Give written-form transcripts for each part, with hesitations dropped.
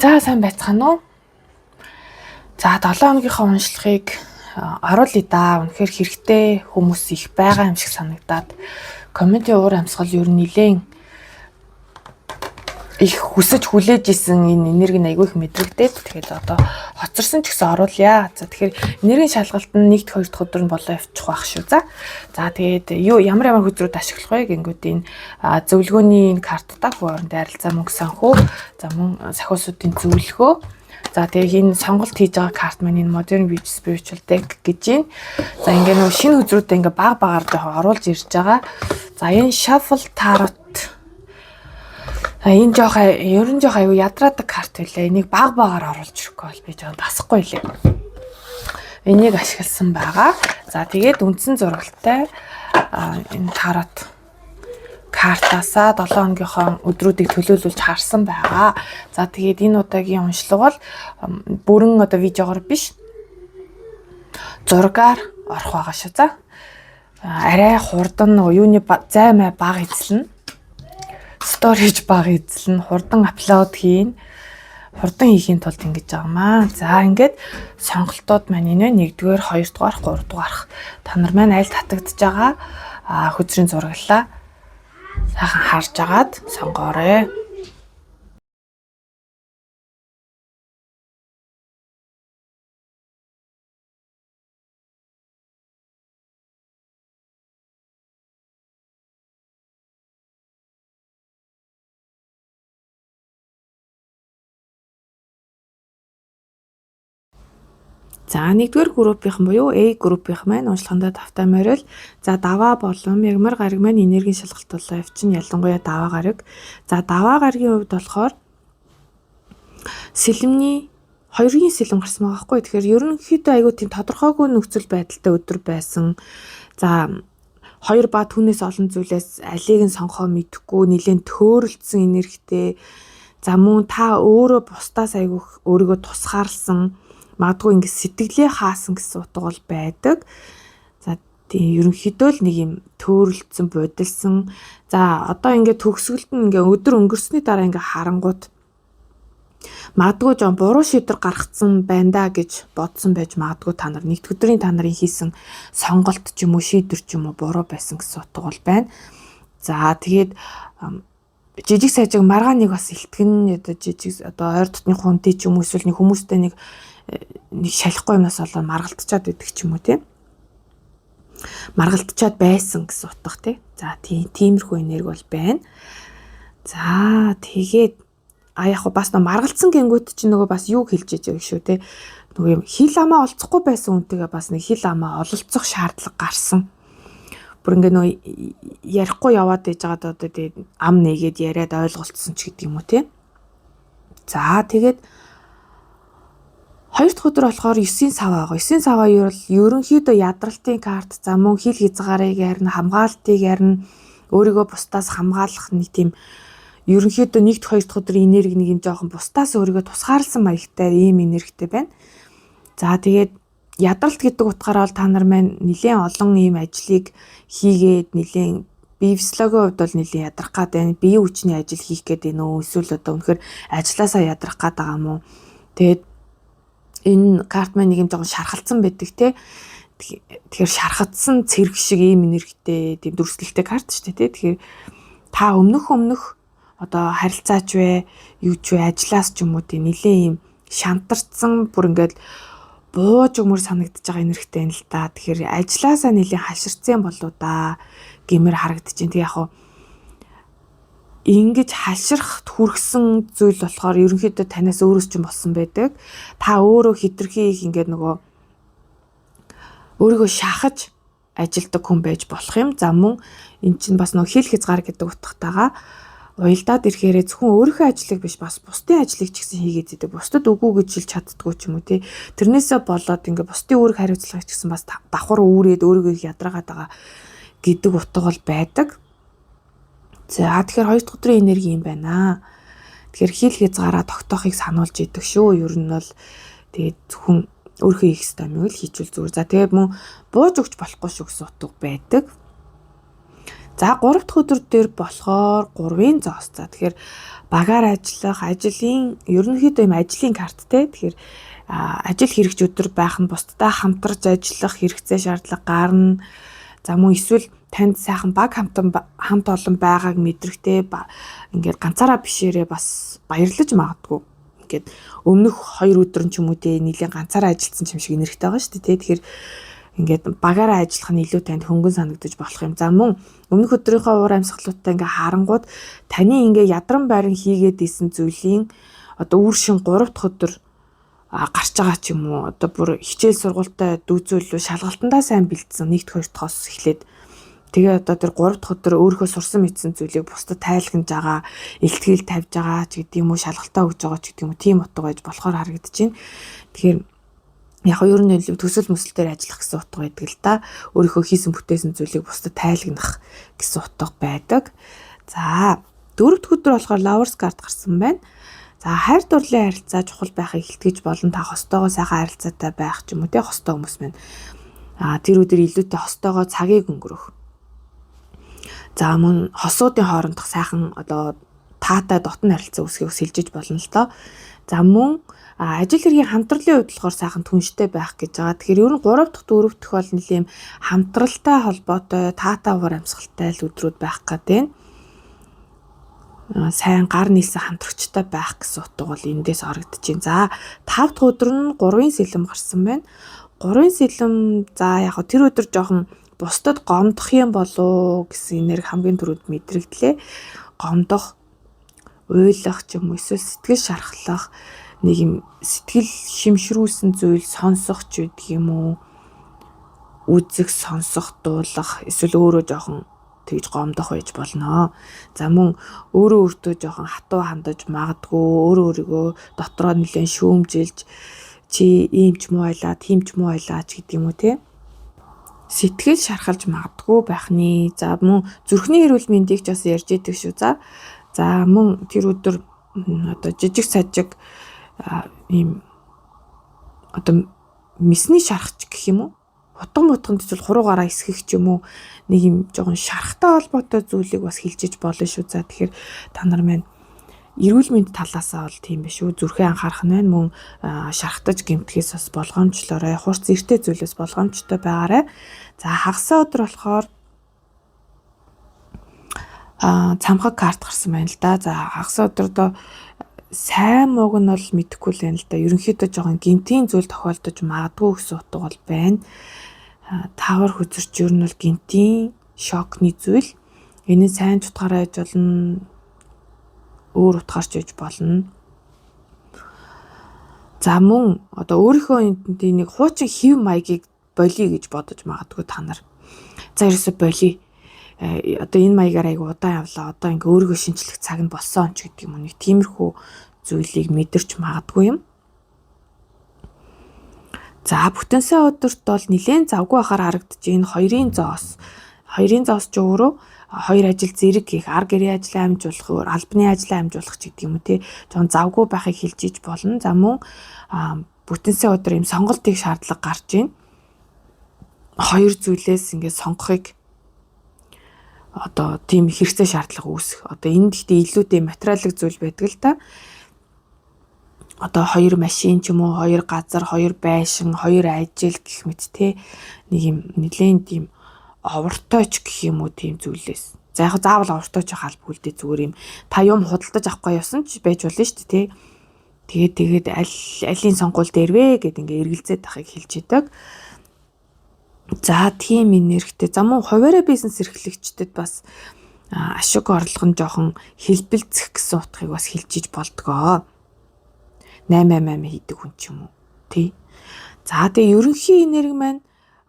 За, сайн байцгаана уу? За, 7 хоногийнхоо уншлагыг оруулъя да. Үнэхээр хэрэгтэй хүмүүс их байгаа юм шиг санагдаад комментийн уур амьсгал ер нь нилээн их хүсэж хүлээж исэн энэ энерги нь айгүй их мэдрэгдээд, тэгээд одоо хоцорсон ч гэсэн оруулъя. За, тэгэхээр энергийн шалгалт нь 1-р 2 дахь өдөр нь болоо явчих байх шүү. За. За, тэгээд юу ямар ямар хөзрүүд ашиглах вэ гингүүд энэ зөвлөгөөний энэ картуудаа хүү орондын харилцаа, мөнгө санхүү, за мөн сахиусуудын зөвлөгөө. За, тэгээ энэ сонголт хийж байгаа карт маань энэ Modern Witch Spiritual Deck гэж байна. За, ингээ нөгөө шинэ хөзрүүдээ ингээ баг багаар жоохон оруулж ирж байгаа. За, энэ Shuffle Tarot. Энэ жоох ер нь жоох аюу ядраадаг карт байлаа. Энийг баг багаар оруулж ирэхгүй бол би жоон дасахгүй лээ. Энийг ашигласан байгаа. За, тэгээд үндсэн зургалтай энэ тарот картасаа 7 хоногийнхоо өдрүүдийг төлөөлүүлж харсан байгаа. За, тэгээд энэ удаагийн уншлага бол бүрэн одоо видеогоор биш, зургаар орох байгаа шүү. За, арай хурдан нөгөө юуны зай май бага эзэлнэ, storage бага эзэлнэ, хурдан upload хийн. Хурдан хийхийн тулд ингэж байгаа маа. За, ингээд сонголтууд маань энэ 1-р, 2-р, 3-р. Та нар маань аль татагдж байгаа хөзрийн зураглалаа сайхан харж агаад сонгоорой. За, нэгдүгээр группийнхан буюу A группийнхан маань уншлагандаа тавтай морил. За, даваа болон мягмар гараг маань энергийн шалгалт болоо явчин, ялангуяа даваа гараг. За, даваа гарагийн хувьд болохоор сэлэмний хоёрын сэлэм гарсан байгаа хгүй. Тэгэхээр ерөнхийдөө айгүй тийм тодорхойгүй нөхцөл байдалтай өдөр байсан. За, хоёр ба түүнээс олон зүйлээс алийг нь сонгохоо мэдэхгүй нэлээд төөрөлдсөн энергитэй. За, мөн та өөрөө бусдаас айгүй өөрийгөө тусгаарлсан, магадгүй ингэ сэтгэлээ хаасан гэсэн утга бол байдаг. За, тийм, ерөнхийдөө л нэг юм төөрөлдсөн, будилсан. За, одоо ингээ төгсгөлд нь ингээ өдөр өнгөрсний дараа ингээ харангуут магадгүй жоон буруу шийдвэр гаргацсан байна да гэж бодсон байж магадгүй. Та нар нэгд өдрийн та нарын хийсэн сонголт ч юм уу, шийдвэр ч юм уу буруу байсан гэсэн утга бол байна. За, тэгээд жижиг сажиг маргааныг бас илтгэн, одоо жижиг одоо ойр дотны хүнтэй ч юм уу, эсвэл нэг хүмүүстэй нэг нэг шалихгүй юмнаас болоод маргалтчаад байдаг ч юм уу, тийм маргалтчаад байсан гэсэн утга, тий. За, тийм, тиймэрхүү энерги бол байна. За, тэгээд яг бас нөө маргалцсан гингүүт чинь нөгөө бас юу хэлж иж байгаа шүү, те. Нөгөө юм хил амаа олцохгүй байсан хүнтэйгээ бас нэг хил амаа ололцох шаардлага гарсан. Бүр ингээ нөгөө ярихгүй яваад иж байгаад одоо тэгээд ам нээгээд яриад ойлголцсон ч гэдэг юм уу, те. За, тэгээд хоёр дахь өдөр болохоор 9-ийн сав байгаа. 9-ийн саваа ерөнхийдөө ядралтын карт, за мөн хил хязгаарыг ярина, хамгаалтыг ярина, өөрийгөө бусдаас хамгаалах нэг тийм ерөнхийдөө нэгд хоёр дахь өдрийн энерги нэг юм жоохон бусдаас өөрийгөө тусгаарласан маягтай ийм энергитэй байна. За, тэгээд ядралт гэдэг утгаараа бол та нар маань нэлээд олон ийм ажлыг хийгээд, нэлээд бие физиологийн хувьд бол нэлээд ядрах гад байна. Биеийн хүчний ажил хийх гээд байна уу? Эсвэл одоо үнэхээр ажилласаа ядрах гад байгаа юм уу? Тэгээд энэ карт маань нэг юм жоохон шархалцсан байдаг, те. Тэгэхээр шархагдсан цэрэг шиг ийм энергитэй, тийм дүрслэлтэй карт шүү дээ, те. Тэгэхээр та өмнөх одоо харилцаач вэ, юу ч вэ, ажлаас ч юм уу, тийм нэлээ ийм шантарцсан, бүр ингээд бууж өгмөр санагдаж байгаа энергитэй юм л да. Тэгэхээр ажлаасаа нэлээ хаширцсан болоо да гэмээр харагдаж байна. Тэг яг хуу ингэж хаширх хүрхсэн зүйл болохоор ерөнхийдөө танаас өөрөөс ч юм болсон байдаг. Та өөрөө хитрхи их ингээд нөгөө өөрийгөө шахаж ажилдаг хүн байж болох юм. За, мөн эн чинь бас нөгөө хил хязгаар гэдэг утгатайгаа уялдаад ирэхээрээ зөвхөн өөрийнхөө ажлыг биш, бас бусдын ажлыг ч гэсэн хийгээд идэг. Бусдад үгүй гэж хэлж чаддгүй ч юм уу, тий. Тэрнээсээ болоод ингээ бусдын үүрэг хариуцлагыг ч гэсэн бас давхар үүрээд өөрийгөө их ядраагаад байгаа гэдэг утга бол байдаг. За, тэгэхээр хоёр дахь өдрийн энерги юм байна. Тэгэхээр хил хязгаараа тогтоохыг сануулж идэг шүү. Ер нь бол тэгээд зөвхөн өөрийнхөө хийх ёстой юмыг л хийчихвэл зүгээр. За, тэгээд мөн бууж өгч болохгүй шүү гэсэн утга байдаг. За, 3 дахь өдөр дээр болохоор 3-ын зоос. За, тэгэхээр багаар ажиллах, ажлын ерөнхийдөө юм ажлын карт те. Тэгэхээр ажил хэрэгч өдөр байх нь, бусдтай хамтарч ажиллах хэрэгцээ шаардлага гарна. За, мөн эсвэл танд сайхан баг хамтан хамт олон байгааг мэдрэхтэй, ингээд ганцаараа бишээрээ бас баярлаж магадгүй. Ингээд өмнөх 2 өдөр нь ч юм уу те, нэлийн ганцаараа ажилласан юм шиг энергитэй байгаа шүү дээ те. Тэгэхээр ингээд багаараа ажиллах нь илүү танд хөнгөн санагдаж болох юм. За, мөн өмнөх өдрийнхөө уур амьсгалуудтай ингээ харангууд таны ингээ ядран байран хийгээд исэн зүйлийн одоо үр шин 3 дахь өдөр гарч байгаа ч юм уу. Одоо бүр хичээл сургуультай дүүцүүлүү шалгалтандаа сайн бэлдсэн, нэгд хоёр дахьоос эхлээд. Тэгээ одоо тэр 3 дахь өдөр өөрийнхөө сурсан мэдсэн зүйлийг бусдад тайлгнаж байгаа, илтгэл тавьж байгаа ч гэдэг юм уу, шалгалтаа өгж байгаа ч гэдэг юм уу, тийм утга байж болохоор харагдаж байна. Тэгэхээр яг нь ер нь төсөл мөсөл дээр ажиллах гэсэн утга байдаг л да. Өөрийнхөө хийсэн бүтээсэн зүйлийг бусдад тайлгнах гэсэн утга байдаг. За, дөрөв дэх өдөр болохоор Lovers card гарсан байна. За, хайр дурлалын харилцаа чухал байхыг илтгэж болон та хостойгоо сайхан харилцаатай байх ч юм уу те, хостой хүмүүс маань. Тэр өдөр илүүтэй хостойгоо цагийг өнгөрөх. За, мөн хосуудын хоорондох сайхан одоо таатай дотн харилцаа үүсгэхийг сэлжиж болно л доо. За, мөн ажил хэргийн хамтралын хувьд болохоор сайхан түнштэй байх гэж байгаа. Тэгэхээр ер нь 3 дахь, 4 дахь бол нэлийн хамтралтай холбоотой, таатай уур амьсгалтай л өдрүүд байх гэдэг нь, сайн гар нийлсэн хамтрагчтай байх гэсэн утга бол эндээс орогдож байна. За, 5 дахь өдөр нь 3-ын сэлэм гарсан байна. 3-ын сэлэм, за, яг тэр өдөр жоохон бусдад гомдох юм болов гэсэн энерги хамгийн түрүүнд мэдрэгдлээ. Гомдох, уйлах ч юм уу, эсвэл сэтгэл шархлах, нэг юм сэтгэл шимшрүүлсэн зүйл сонсох ч гэдэг юм уу, үзэх, сонсох, дуулах, эсвэл өөрөө жоохон тэгж гомдох байж болно. За, мөн өөрөө өөртөө жоохон хатуу хандаж магадгүй, өөрөө өөрийгөө дотроо нэлээд шүүмжилж, чи ийм ч муу байлаа, тийм ч муу байлаа ч гэдэг юм уу те, сэтгэл шархалж магадгүй байх нэ. За, мөн зүрхний эрүүл мэндийг ч бас ярьж идэг шүү. За, мөн тэр өдөр одоо жижиг сажиг ийм одоо мэсний шархч гэх юм уу? Хутган мутганд эсвэл хуруугаараа эсгэх ч юм уу, нэг юм жоохон шархтай холбоотой зүйлийг бас хилжиж болно шүү. За, тэгэхээр та нар маань эрүүл мэнд талаасаа бол тийм биш үү. Зүрхээ анхаарах нь байна. Мөн шархтаж гэмтгэхээс бас болгоомжлоорой. Хурц эртэй зүйлээс болгоомжтой байгаарай. За, хагасаа өдөр болохоор цамхаг карт гарсан байна л да. За, хагас өдөр одоо сайн мууг нь бол мэдэхгүй л байна л да. Ерөнхийдөө жоохон гинтийн зүйл тохиолдож магадгүй гэсэн утга бол байна. Таавар хөзөрч ер нь бол гинтийн шокны зүйл. Энэ нь сайн ч утгаараа яж болно, өөр утгаар ч яж болно. За, мөн одоо өөрийнхөө нэг хуучин хэв маягийг болиё гэж бодож магадгүй та нар. За, ерөөсө болиё. Одоо энэ маягаар айгу удаан явлаа. Одоо ингээ өөрийгөө шинчлэх цаг нь болсон ч гэдэг юм уу. Нэг тиймэрхүү зүйлийг мэдэрч магадгүй юм. За, бүтэн сайн өдөрт бол нэлээд завгүй байхаар харагдаж энэ хоёрын зоос. Хоёрын зоос ч өөрөө хоёр ажил зэрэг хийх, ар гэрийн ажлаа амжуулах, албаны ажлаа амжуулах ч гэдэг юм уу те. Жохон завгүй байхыг хэлж иж болно. За, мөн бүтэн сайн өдөр ийм сонголтыг шаардлага гарч байна. Хоёр зүйлээс ингээд сонгохыг одоо тийм хэрэгцээ шаардлага үүсэх. Одоо энэ гэхдээ илүү тийм материалын зүйл байдаг л та. Одоо хоёр машин ч юм уу, хоёр газар, хоёр байшин, хоёр ажил гэх мэт те, нэг юм нэлээд тийм овортойч гэх юм уу, тийм зүйлээс. За, яг заавал овортойч халбгүй л дээ, зүгээр юм та юм худалдаж авахгүй явсан ч байж болно шүү дээ те. Тэгээд аль алийн сонгуул дээр вэ гэд ингээ эргэлзээд ахыг хэлж идэг. За, тийм энергитэй. За, мөн хуваараа бизнес эрхлэгчдэд бас ашиг орлого нь жоохон хэлбэлзэх гэсэн утгыг бас хэлж иж болдгоо. 8 8 хийдэг хүн ч юм уу. Тий. За, тэгээ ерөнхий энерги маань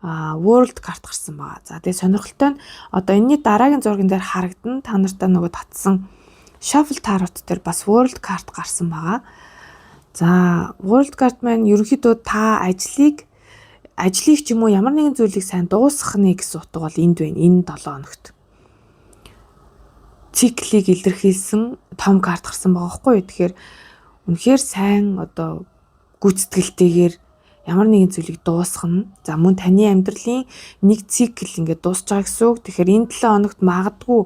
World card гарсан байгаа. За, тэгээ сонирхолтой нь одоо энэний дараагийн зурган дээр харагдана. Та нартай нөгөө татсан Shuffle Tarot дээр бас World card гарсан байгаа. За, World card маань ерөнхийдөө та ажлыг ч юм уу, ямар нэгэн зүйлийг сайн дуусгах нэ гэсэн утга бол энд байна. Энэ 7 хоногт. Циклийг илэрхийлсэн том карт гарсан байгаа байхгүй юу? Тэгэхээр үнэхээр сайн одоо гүйцэтгэлтэйгээр ямар нэгэн зүйлийг дуусгана. За, мөн таны амьдралын нэг цикл ингээд дуусч байгаа гэсэн үг. Тэгэхээр энэ 7 хоногт магадгүй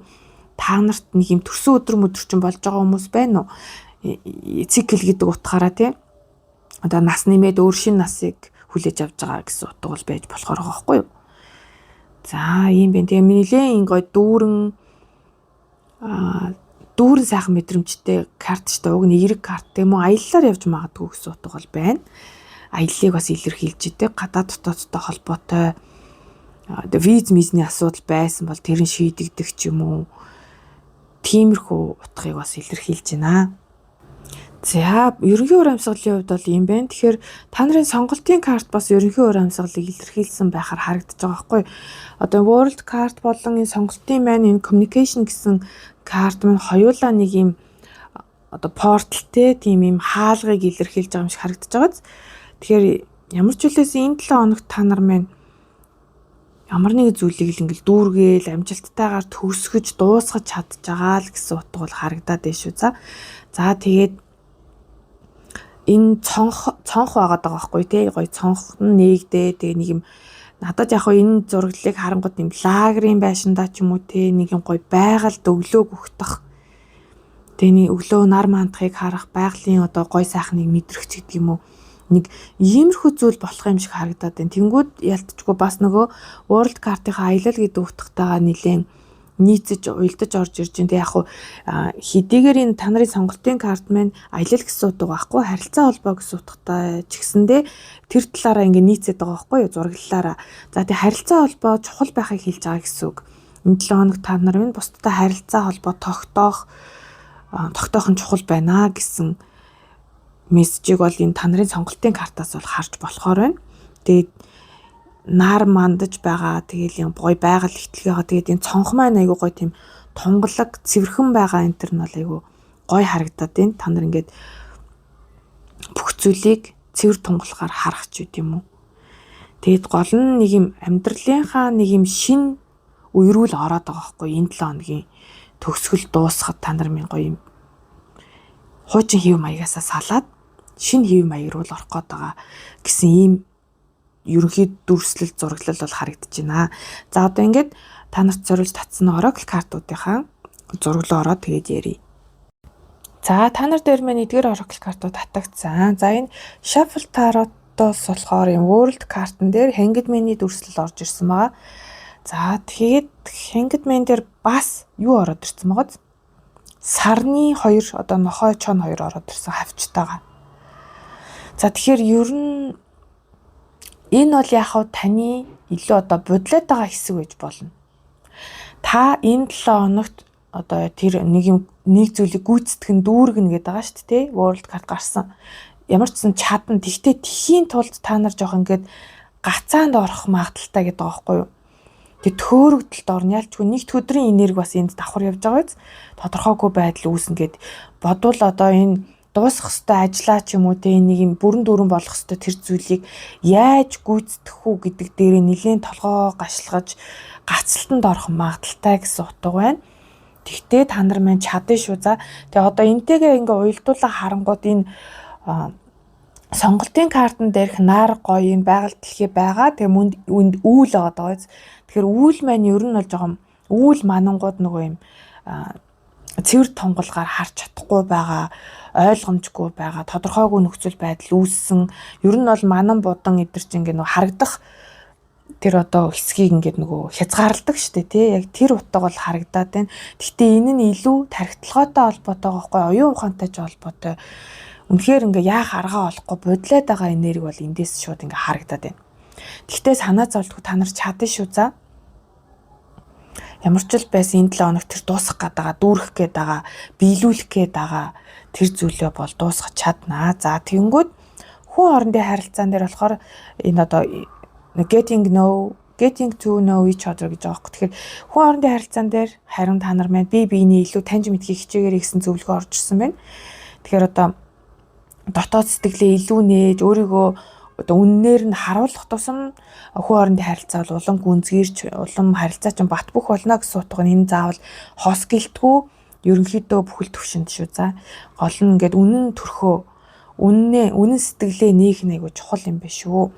та нарт нэг юм төрсөн өдөр мөдөр чинь болж байгаа хүмүүс байна уу? Цикл гэдэг утгаараа, тийм, одоо нас нэмээд өөр шинэ насыг хүлээж авч байгаа гэсэн утга бол байж болохоор байгаа байхгүй юу? За, ийм байна. Тэгээ нэлээд гоё дүүрэн сайхан мэдрэмжтэй карт ч уг нь эерэг карт, тийм үү, аяллаар явж магадгүй гэсэн утга бол байна. Аяллыг бас илэрхийлж идэг. Гадаад дотоодтой холбоотой виз мизний асуудал байсан бол тэр нь шийдэгдэх ч юм уу. Тиймэрхүү утгыг бас илэрхийлж байна. За, ерөнхий уур амьсгалын хувьд бол ийм байна. Тэгэхээр та нарын сонголтын карт бас ерөнхий уур амьсгалыг илэрхийлсэн байхаар харагдаж байгаа байхгүй. Одоо World card болон энэ сонголтын маань энэ communication гэсэн карт маань хоёулаа нэг юм одоо порталтэй тийм юм хаалгыг илэрхийлж байгаа юм шиг харагдаж байгаа биз. Тэгэхээр ямар ч үлээс энэ 7 хоногт та нар маань ямар нэг зүйлийг л ингээл дүүргээл амжилттайгаар төгсгөж дуусгаж чадж байгаа л гэсэн утга бол харагдаад байна шүү. За, тэгээд энэ цонх цонх байгаад байгаа байхгүй, тий, гоё цонх нь нээгдээ. Тэгээ нэг юм надад яг хоо энэ зураглалыг харангууд юм лагерын байшиндаа ч юм уу, тий, нэг юм гоё байгальд өглөө гүхтах, тэгээ нэг өглөө нар мандахыг харах, байгалийн одоо гоё сайхныг мэдрэх ч гэдэг юм уу, нэг иймэрхүү зүйл болох юм шиг харагдаад байна. Тэнгүүд ялтчгүй бас нөгөө World Card-ийн аялал гэдэг утгатайгаа нэлээд нийцэж, уялдаж орж ирж байна. Тэгээ яг хуу хэдийгээр энэ та нарын сонголтын карт маань аялал гэсэн утга байхгүй, харилцаа холбоо гэсэн утгатай ч гэсэндээ тэр талаараа ингээ нийцээд байгаа байхгүй юу, зураглалаараа. За, тэгээ харилцаа холбоо чухал байхыг хэлж байгаа гэсэн үг. Энэ 7 хоног та нар минь бусдад харилцаа холбоо тогтоох нь чухал байна гэсэн мессежийг бол энэ та нарын сонголтын картаас бол харж болохоор байна. Тэгээд нар мандаж байгаа. Тэгээл юм гоё байгаль ихтлэг байгаа. Тэгээд энэ цонх маань айгуу гоё тийм тунгалаг, цэвэрхэн байгаа, энэ төр нь бол айгуу гоё харагдаад байна. Та нар ингээд бүх зүйлийг цэвэр тунгалахаар харах ч үт юм уу. Тэгэд гол нь нэг юм амьдралынхаа нэг юм шин үе рүү л ороод байгаа байхгүй, энэ 7 хоногийн төгсгөл дуусахад та нар минь гоё юм хуучин хэв маягаасаа салаад шинэ хэв маяг руу л орох гээд байгаа гэсэн ийм ерөнхий дүрслэл, зураглал бол харагдаж байна. За, одоо ингээд та нарт зориулж татсан Oracle картуудынхаа зураглал ороод тэгээд ярив. За, та нар дээр маань эдгээр Oracle картууд татагдсан. За, энэ Shuffle Tarot-оос болохоор юм World картн дээр Hanged Man-ий дүрслэл орж ирсэн байгаа. За, тэгээд Hanged Man дээр бас юу ороод ирсэн байгаа? Сарны хоёр, одоо нохой чон хоёр ороод ирсэн хавчтайгаа. За, тэгэхээр ер нь энэ бол яг хав таны илүү одоо будлаад байгаа хэсэг байж болно. Та энэ 7 хоногт одоо тэр нэг юм, нэг зүйлийг гүйцэтгэх нь, дүүргэнэ гэдэг байгаа шүү дээ. World card гарсан. Ямар ч сан чадна. Тэгтээ тхийн тулд та нар жоох ингээд гацаанд орох магадлалтай гэдэг байгаа байхгүй юу? Тэг төөрөгдөлд орно. Ялчгүй нэгд өдрийн энерги бас энд давхар явж байгаа биз? Тодорхойгүй байдал үүснэ гэд бодвол одоо энэ дуусах ёстой ажлаа ч юм уу, те, нэг юм бүрэн дүүрэн болох ёстой тэр зүйлийг яаж гүйцэтгэх үү гэдэг дээрээ нэлээд толгоо гашлгаж гацалтанд орох магадлалтай гэсэн утга байна. Тэгтээ та нар маань чадна шүү, за. Тэгээ одоо энтэйгээ ингээ уялдуулан харангууд энэ сонголтын картн дээрх нар гоё юм байгаль дэлхий байгаа. Тэгээ мөнд үнд үүл байгаа даа. Тэгэхээр үүл маань ер нь бол жоохон үүл манангууд нөгөө юм цэвэр тунгалгаар харж чадахгүй байгаа, ойлгомжгүй байгаа, тодорхойгүй нөхцөл байдал үүссэн. Ер нь бол манан будан эдэр чинь ингээ нөгөө харагдах тэр одоо хэсгийг ингээд нөгөө хязгаарладаг штэ, тий, яг тэр утга бол харагдаад байна. Гэхдээ энэ нь илүү тархиталгаатай холбоотой байхгүй, оюун ухаантай ч холбоотой. Үнэхээр ингээ яах аргаа олохгүй будлаад байгаа энерги бол эндээс шууд ингээ харагдаад байна. Гэхдээ санаа зовлтгүй, та нар чадна шүү, за. Ямар ч л байсан энэ 7 хоног тэр дуусгах гээд байгаа, дүүрэх гээд байгаа, биелүүлэх гээд байгаа тэр зүйлээ бол дуусгах чаднаа. За, тэгэнгүүт хүн хоорондын харилцаан дээр болохоор энэ одоо getting to know each other гэж байгаа байхгүй. Тэгэхээр хүн хоорондын харилцаан дээр харин та нар маань бие биенээ илүү таньж мэдхийг хичээгээрэй гэсэн зөвлөгөө орж ирсэн байна. Тэгэхээр одоо дотоод сэтгэлээ илүү нээж, өөрийгөө одоо үннээр нь харуулах тусам хүн хоорондын харилцаа бол улам гүнзгийрч, улам харилцаа чинь бат бөх болно гэсэн утга нь энэ заавал хос гэлтгүү, ерөнхийдөө бүхэл төвшөнд шүү, за. Гол нь ингээд үнэн төрхөө Үннээ үнэн сэтгэлээ нээх нь айгүй чухал юм биш үү.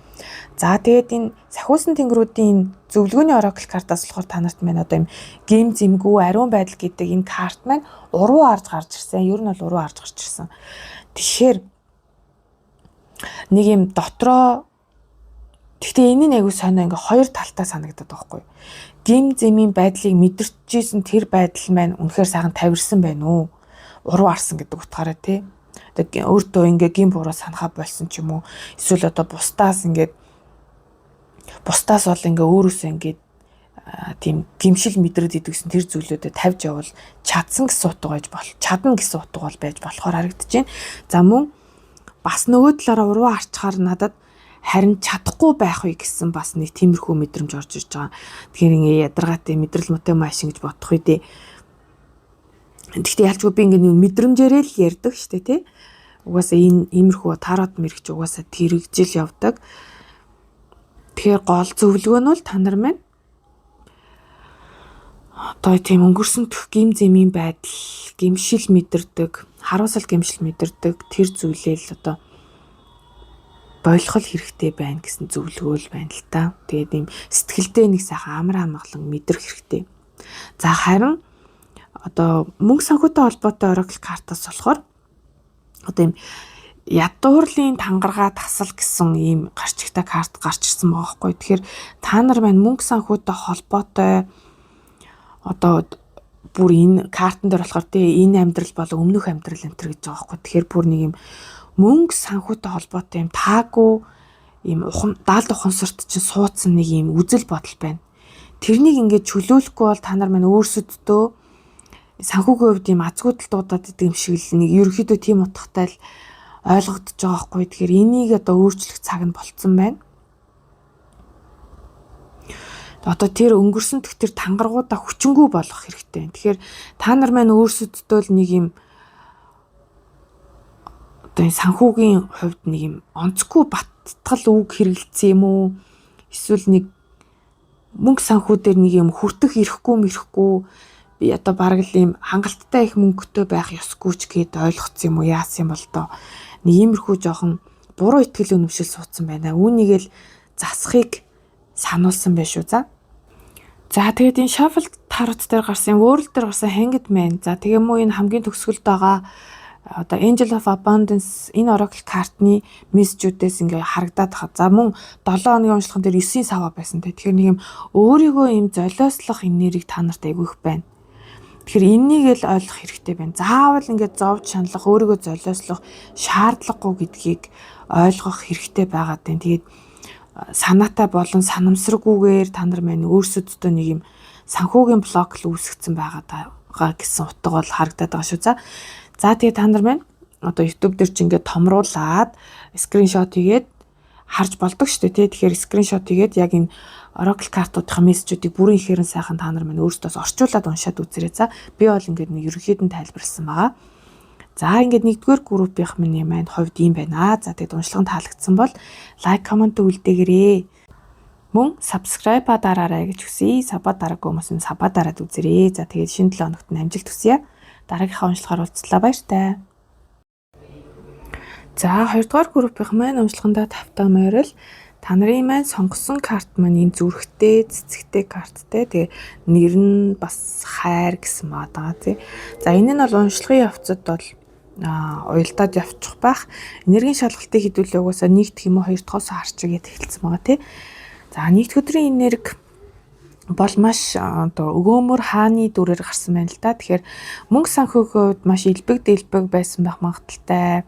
За тэгээд энэ сахиусан тэнгэрүүдийн зөвлөгөөний oracle картаас болохоор та нарт маань одоо юм гэм зэмгүй ариун байдал гэдэг энэ карт маань уруу арж гарч ирсэн. Ер нь бол уруу арж гарч ирсэн. Тэгэхээр нэг юм дотроо. Гэхдээ энэ нь айгүй сонио, ингээ хоёр талтай санагдаад байгаа байхгүй. Гэм зэмийн байдлыг мэдэрчээсэн тэр байдал маань үнэхээр сайхан тавирсан байна уу? Уруу арсан гэдэг утгаараа, тий. Одоо өөртөө ингээ гэм буруу санахаа болсон ч юм уу? Эсвэл одоо бусдаас ингээд, бусдаас бол ингээ өөрөөсөө ингээд тийм гимшил мэдрээд идэгсэн тэр зүйлүүдэд тавьж явбал чадсан гэсэн утга байж бол чадна гэсэн утга бол байж болохоор харагдаж байна. За, мөн бас нөгөө талаараа уруу арчхаар надад харин чадахгүй байх вэ гэсэн бас нэг тиймэрхүү мэдрэмж орж ирж байгаа. Тэгэхээр ингээ ядаргаатай мэдрэл муутай маш ингэж бодох үедээ. Гэхдээ ялчгүй би ингээ нэг мэдрэмжээрээ л ярьдаг штэ, тий. Угаасаа энэ иймэрхүү тарот мэрэгч угаасаа тэрэгжил явдаг. Тэгэхээр гол зөвлөгөө нь бол та нар маань одоо тийм өнгөрсөн төх гэм зэмийн байдал, гимшил мэдэрдэг, харуулсал гимшил мэдэрдэг тэр зүйлээ л одоо болох хэрэгтэй байна гэсэн зөвлөгөө л байна л та. Тэгээд ийм сэтгэлдээ нэг сайхан амар амгалан мэдрэх хэрэгтэй. За, харин одоо мөнгө санхүүтэй холбоотой oracle картаас болохоор одоо ийм ядуурлын тангараа тасал гэсэн ийм гарчигтай карт гарч ирсэн байгаа байхгүй. Тэгэхээр та нар маань мөнгө санхүүтэй холбоотой одоо бүр энэ картан дээр болохоор тий энэ амьдрал болон өмнөх амьдрал энэ төр гэж байгаа байхгүй. Тэгэхээр бүр нэг юм мөнгө санхүүтэй холбоотой юм таагүй ийм ухам даалд ухамсарт чинь суудсан нэг юм үзэл бодол байна. Тэрнийг ингээд чөлөөлөхгүй бол та нар маань өөрсөддөө санхүүгийн хувьд ийм азгуудал дуудаад идэг юм шиг л нэг ерөнхийдөө тийм утгатай л ойлгогдож байгаа байхгүй. Тэгэхээр энийг одоо өөрчлөх цаг нь болцсон байна. Одоо тэр өнгөрсөн төх тэр тангаргуудаа хүчингү болгох хэрэгтэй. Тэгэхээр та нар маань өөрсөддөө л нэг юм одоо энэ санхүүгийн хувьд нэг юм онцгүй баттгал үг хэрэгэлцсэн юм уу? Эсвэл нэг мөнгө санхүү дээр нэг юм хүртэх ирэхгүй мэрэхгүй, би одоо бараг л ийм хангалттай их мөнгөтэй байх ёсгүй ч гэд ойлгоцсон юм уу, яасан юм бол доо, нэг иймэрхүү жоохон буруу итгэл үнэмшил суудсан байна. Үүнийг л засахыг сануулсан байх шүү. За. За, тэгээд энэ shuffle tarot дээр гарсан, World дээр гарсан Hanged Man. За, тэгээ муу энэ хамгийн төгсгөлд байгаа одоо Angel of Abundance энэ oracle картны мессежүүдээс ингээ харагдаад байгаа. За, мөн 7 хоногийн уншлаган дээр 9-ийн саваа байсан те. Тэгэхээр нэг юм өөрийгөө юм золиослох энерги та нарт айгүй их байна. Тэгэхээр энэнийг л ойлгох хэрэгтэй байна. Заавал ингээд зовж шаналах, өөрийгөө золиослох шаардлагагүй гэдгийг ойлгох хэрэгтэй байгаа даа. Тэгээд санаатай болон санамсаргүйгээр та нар маань өөрсөддөө нэг юм санхүүгийн блок л үүсгэсэн байгаа гэсэн утга бол харагдаад байгаа шүү. За, тэгээ та нар маань одоо YouTube дээр чи ингээд томруулаад screenshot хийгээд харж болдог шүү дээ, тий. Тэгэхээр screenshot хийгээд яг энэ Oracle картуудын мессежүүдийг бүрэн ихээр нь сайхан та нар маань өөрсдөөс орчуулад уншаад үзээрэй. За, би бол ингээд нэг ерөнхийд нь тайлбарласан байгаа. За, ингээд нэгдүгээр группийнх миний маань хувьд ийм байна. За, тэгээд уншлага нь таалагдсан бол like, comment үлдээгээрэй. Мөн subscribe дараарай гэж хүсье. Sub аа дараагүй хүмүүс нь sub аа дараад үзээрэй. За, тэгээд шинэ 7 хоногт нь амжилт хүсье. Дараагийнхаа уншлагаар уулзлаа, баяртай. За, хоёрдугаар группийнх маань уншлагандаа тавтай морил. Та нарын маань сонгосон карт маань ийм зүрхтэй, цэцэгтэй карттай. Тэгээ нэр нь бас хайр гэсэн байгаа тий. За, энэ нь бол уншлагын явцад бол уялдаад явчих байх. Энергийн шалгалтыг хэдүүлээ угаасаа нэгдэх юм уу, хоёр дахоос харчих гээд эхэлсэн байгаа тий. За, нэгд өдрийн энерги бол маш одоо өгөөмөр хааны дүрээр гарсан байна л да. Тэгэхээр мөнгө санхүүгийн хувьд маш элбэг дэлбэг байсан байх магадлалтай.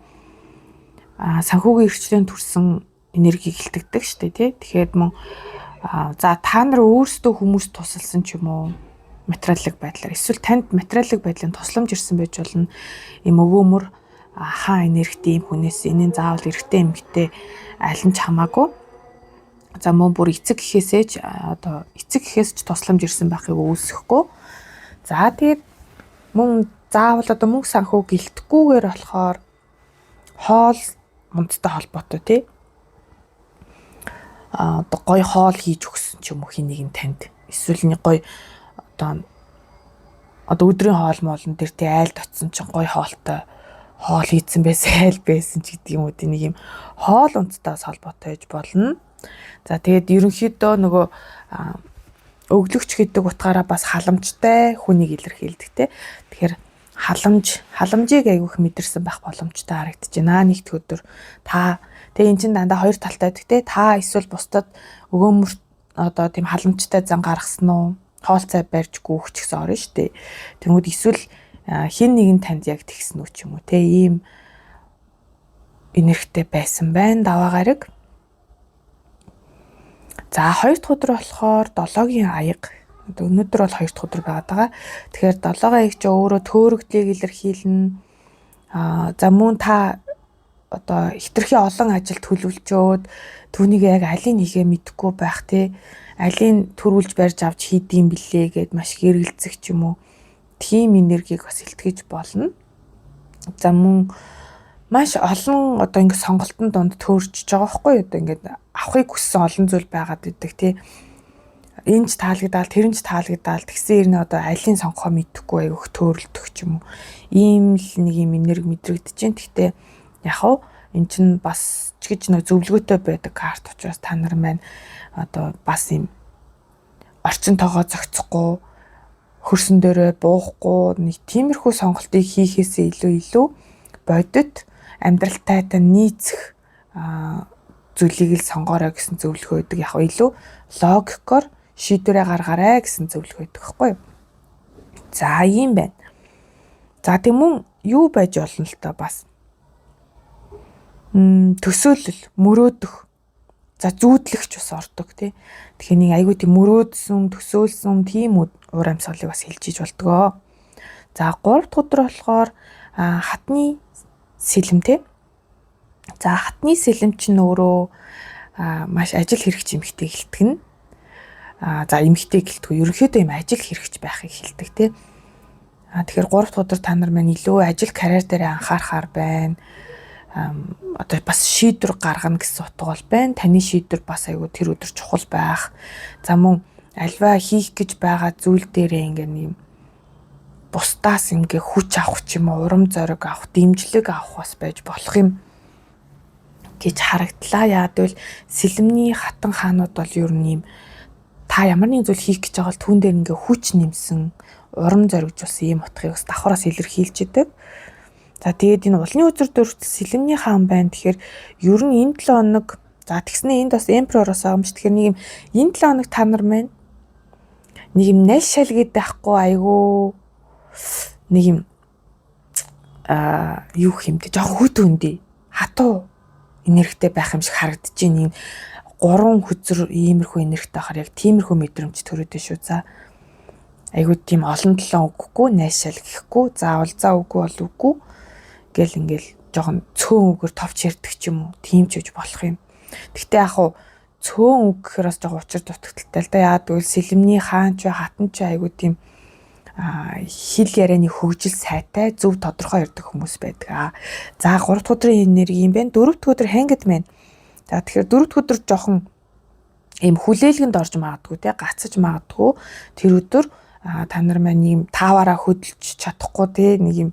Санхүүгийн эрхчлөөнд төрсэн энергийг илтгэдэг шүү дээ, тий. Тэгэхээр мөн за та нар өөрсдөө хүмүүст тусалсан ч юм уу материалын байдлаар, эсвэл танд материалын байдлын тусламж ирсэн байж болно. Ийм өгөөмөр хаан энергитэй ийм хүнээс, энэ нь заавал эрэгтэй, эмэгтэй аль нь ч хамаагүй. За, мөн бүр эцэг гэхээсээ ч, одоо эцэг гэхээс ч тусламж ирсэн байхыг үүсэхгүй. За, тэгээд мөн заавал одоо мөнгө санхүү гэлтэхгүйгээр болохоор хоол мундтай холбоотой, тий. Одоо гоё хоол хийж өгсөн ч юм уу хин нэгэн танд. Эсвэл нэг гоё одоо өдрийн хоол моолн дээр тий айлд очсон чинь гоё хоолтой хоол хийцэн байсан, айл байсан ч гэдэг юм уу, нэг юм хоол унттай холбоотой байж болно. За тэгээд ерөнхийдөө нөгөө өглөгч гэдэг утгаараа бас халамжтай хүнийг илэрхийлдэг те. Тэгэхээр халамжийг айгүйх мэдэрсэн байх боломжтой харагдаж байна. Нэгд өдөр та тэгээ эн чинь дандаа хоёр талтай байдаг те. Та эсвэл бусдад өгөөмөр одоо тийм халамжтай зан гаргасан уу? Хоол цай барьж гүөх ч гэсэн орно шүү дээ. Тэнгүүд эсвэл хин нэгэн танд яг тэгсэн үү ч юм уу те. Ийм энергитэй байсан байна даваа гараг. За хоёр дахь өдөр болохоор долоогийн аяга. Одоо өнөөдөр бол хоёр дахь өдөр байгаад байгаа. Тэгэхээр долоогоо аяг чи өөрөө төөрөгдлийг илэрхийлнэ. За мөн та одоо хитрхи олон ажил төлөвлөжөөд түүнийг яг алийг хийхээ мэдэхгүй байх те. Алийг төрүүлж барьж авч хийдэм бэлээ гэд маш их эргэлзэх ч юм уу. Тийм энергийг бас илтгэж болно. За мөн маш олон одоо ингэ сонголтын дунд төөрчж байгаа байхгүй юу? Одоо ингээд авахыг хүссэн олон зүйл байгаад идэг тий. Энэ ч таалагдаал, тэр нь ч таалагдаал тэгсэн ирнэ одоо алийг сонгохоо мэдэхгүй айгүйх төөрөлдөх ч юм уу. Ийм л нэг юм энерги мэдрэгдэж байна. Гэхдээ яг хав эн чинь бас ч гэж нэг зөвлөгөөтэй байдаг карт учраас та нар маань одоо бас юм орчин тоогоо зохицохгүй хөрсөн дээрээ буухгүй нэг тиймэрхүү сонголтыг хийхээсээ илүү бодит амьдралтай та нийцэх зүйлийг л сонгоорой гэсэн зөвлөгөө өгдөг. Яг илүү логикоор шийдвэрээ гаргаарай гэсэн зөвлөгөө өгдөг байхгүй юу? За ийм байна. За тэг мөн юу байж болно л та бас. Төсөөлөл, мөрөөдөх. За зүүдлэгч бас ордог тий. Тэгэхээр нэг айгүй тийм мөрөөдсөн, төсөөлсөн тийм уур амьсгалыг бас хэлж иж болдгоо. За 3 дахь өдөр болохоор хатны сэлэм тий. За хатны сэлэм чинь өөрөө маш ажил хэрэгч эмэгтэй гэлтгэн. За эмэгтэй гэлтгүй ерөнхийдөө юм ажил хэрэгч байхыг хэлдэг тий. Тэгэхээр 3 дахь өдөр та нар маань илүү ажил карьер дээр анхаарахаар байна. Одоо бас шийдвэр гаргана гэсэн утга бол байна. Таны шийдвэр бас айгүй тэр өдөр чухал байх. За мөн альва хийх гэж байгаа зүйл дээрээ ингээ нэг бусдаас ингээ хүч авах ч юм уу, урам зориг авах, дэмжлэг авах бас байж болох юм гэж харагдлаа. Яагаад гэвэл сэлэмний хатан хаанууд бол ер нь юм та ямар нэгэн зүйл хийх гэж байгаа бол түүн дээр ингээ хүч нэмсэн, урам зоригжуулсан ийм утгыг бас давхараас илэрхийлж идэг. За тэгээд энэ улны үзэр дөрвөл сэлэмний хаан байна. Тэгэхээр ер нь энэ 7 хоног за тэгснэ энд бас эмперороос байгаа юм шиг. Тэгэхээр нэг юм энэ 7 хоног та нар маань нэг юм най шал гээд байхгүй айгүй нэг юм юу хэмтэй жоохон хүт өндөө хатуу энергитэй байх юм шиг харагдаж байна. Энэ гурван хөзөр иймэрхүү энергитэй байхаар яг тиймэрхүү мэдрэмж төрөөдөө шүү. За айгүй тийм олон талаа үггүй, найшаал гэхгүй, заавал за үгүй бол үгүй гэл ингээл жоохон цөөн үгээр товч ярьдаг ч юм уу, тийм ч үж болох юм. Гэхдээ яг хуу цөөн үг гэхээр бас жоохон учир дутагдaltaй л да. Яагаад гэвэл сэлэмний хаан ч хатан ч айгүй тийм хэл ярианы хөгжил сайтай, зөв тодорхой ярьдаг хүмүүс байдаг. За 3 дахь өдрийн энерги юм байна. 4 дахь өдөр Hanged Man. За тэгэхээр 4 дахь өдөр жоохон ийм хүлээлгэнд орж магадгүй те, гацаж магадгүй. Тэр өдөр та нар маань ийм тааваараа хөдөлж чадахгүй те, нэг юм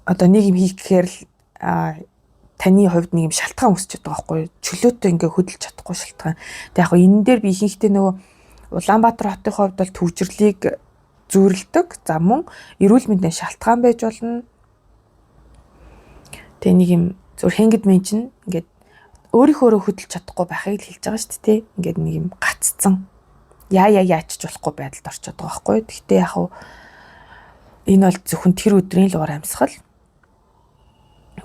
одоо нэг юм хийх гэхээр л таны хувьд нэг юм шалтгаан үүсчихэд байгаа байхгүй юу? Чөлөөтэй ингээ хөдөлж чадахгүй шалтгаан. Тэг яг энэ дээр би ихэнхдээ нөгөө Улаанбаатар хотын хувьд бол төвжирлийг зүйрлдэг. За мөн эрүүл мэндийн шалтгаан байж болно. Тэгээ нэг юм зөв Hanged Man чинь ингээд өөрийнхөө өөрөө хөдөлж чадахгүй байхыг л хэлж байгаа шүү дээ. Ингээд нэг юм гаццсан. Яачиж болохгүй байдалд орчод байгаа байхгүй юу? Гэхдээ яг хав энэ бол зөвхөн тэр өдрийн л уур амьсгал.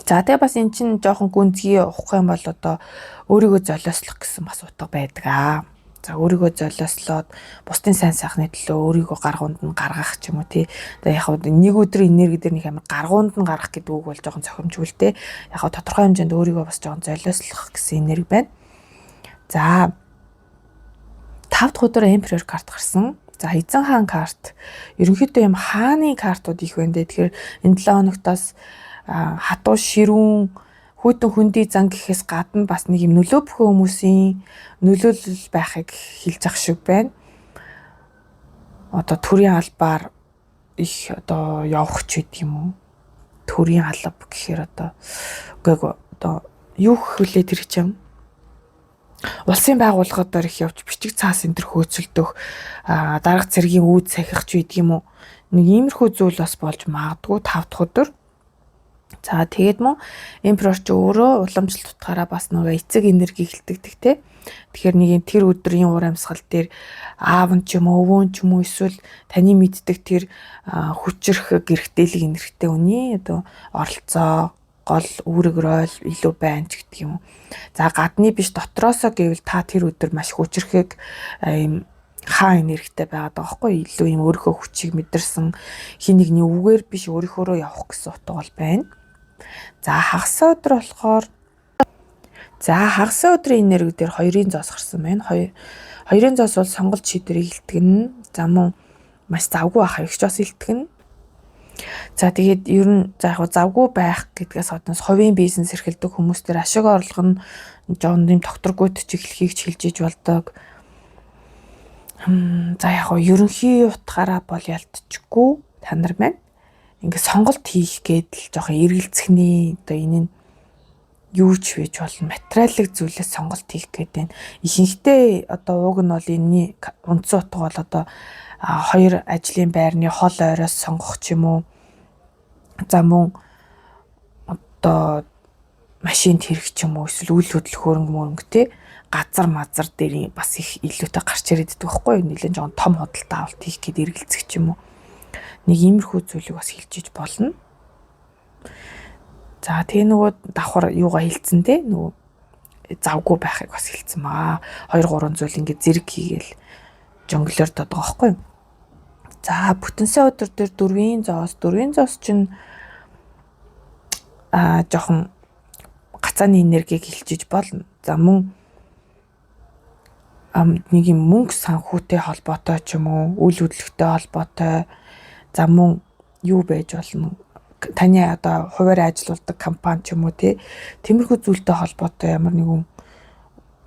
За тэгээ бас эн чинь жоохон гүнзгий ухах юм бол одоо өөрийгөө золиослох гэсэн бас утга байдаг аа. За өөрийгөө золиослоод бусдын сайн сайхны төлөө өөрийгөө гаргуунд нь гаргах ч юм уу тий. Тэгээ яг нэг өдрийн энерги дээр нэг амар гаргуунд нь гаргах гэдэг үг бол жоохон цохимжгүй л тий. Яг тодорхой хэмжээнд өөрийгөө бас жоохон золиослох гэсэн энерги байна. За 5 дахь өдөр Emperor карт гарсан. За эзэн хаан карт. Ерөнхийдөө юм хааны картууд их байна дээ. Тэгэхээр энэ 7 хоногт бас хатуу ширүүн хүйтэн хөндий зан гэхээс гадна бас нэг юм нөлөө бүхэн хүмүүсийн нөлөөлөл байхыг хэлж ах шиг байна. Одоо төрийн албаар их одоо явах ч гэдэг юм уу. Төрийн алба гэхээр одоо үгүй одоо юу гэхвүлээ тэр чинь улсын байгууллагуудаар их явж бичиг цаас энэ төр хөөцөлдөх, дарга цэргийн үүд сахих ч байдаг юм уу. Нэг иймэрхүү зүйл бас болж магадгүй 5 дахь өдөр. За тэгээд мөн emperor ч өөрөө уламжлалт утгаараа бас нөгөө эцэг энергийг илтгэдэг те. Тэгэхээр нэг юм тэр өдрийн уур амьсгал дээр аав нь ч юм уу, өвөө нь ч юм уу, эсвэл таны мэддэг тэр хүчирхэг эрхтээлэг энергтэй хүний одоо оролцоо, гол үүрэг роль илүү байна ч гэдэг юм уу. За гадны биш, дотроосоо гэвэл та тэр өдөр маш хүчирхэг юм хаан энергитэй байгаад байгаа байхгүй, илүү юм өөрийнхөө хүчийг мэдэрсэн, хин нэгний үгээр биш, өөрийнхөөрөө явах гэсэн утга бол байна. За хагас өдөр болохоор, за хагас өдрийн энерги дээр хоёрын зоос гарсан байна. Хоёрын зоос бол сонголт шийдвэрийг илтгэнэ. За мөн маш завгүй байх их ч бас илтгэнэ. За тэгээд ер нь за яг завгүй байх гэдгээс гадна хувийн бизнес эрхэлдэг хүмүүс дээр ашиг орлого нь жоон юм докторгүйт ч эхлэхийг ч хэлж иж болдог. За яг ерөнхий утгаараа бол ялтчихгүй та нар маань ингээ сонголт хийх гээд л жоохон эргэлзэхний одоо энэ нь юу ч байж болно, материалын зүйлээс сонголт хийх гээд байна. Ихэнхдээ одоо уг нь бол энэний үндсэн утга бол одоо хоёр ажлын байрны хол ойроос сонгох ч юм уу. За мөн одоо машинд хэрэг ч юм уу, эсвэл үйл хөдлөх хөрөнгө мөрөнгө те, газар мазар дээр бас их илүүтэй гарч ирээд идэх байхгүй юу? Нэлээд жоохон том худалдаа авалт хийх гээд эргэлзэх ч юм уу. Нэг иймэрхүү зүйлийг бас хэлж иж болно. За тэгээ нөгөө давхар юугаа хэлцэн те, нөгөө завгүй байхыг бас хэлцэн баа. 2 3 зүйл ингээд зэрэг хийгээл жонглоор дод байгаа байхгүй юу? За бүтэнсэн өдөр дээр дөрвийн зоос, дөрвийн зоос чинь жоохон гацааны энергийг хилчиж болно. За мөн нэг юм мөнгө санхүүтэй холбоотой ч юм уу, үйл хөдлөлттэй холбоотой. За мөн юу байж болно? Таны одоо хуваарь ажиллаулдаг компани ч юм уу те, тиймэрхүү зүйлтэй холбоотой ямар нэгэн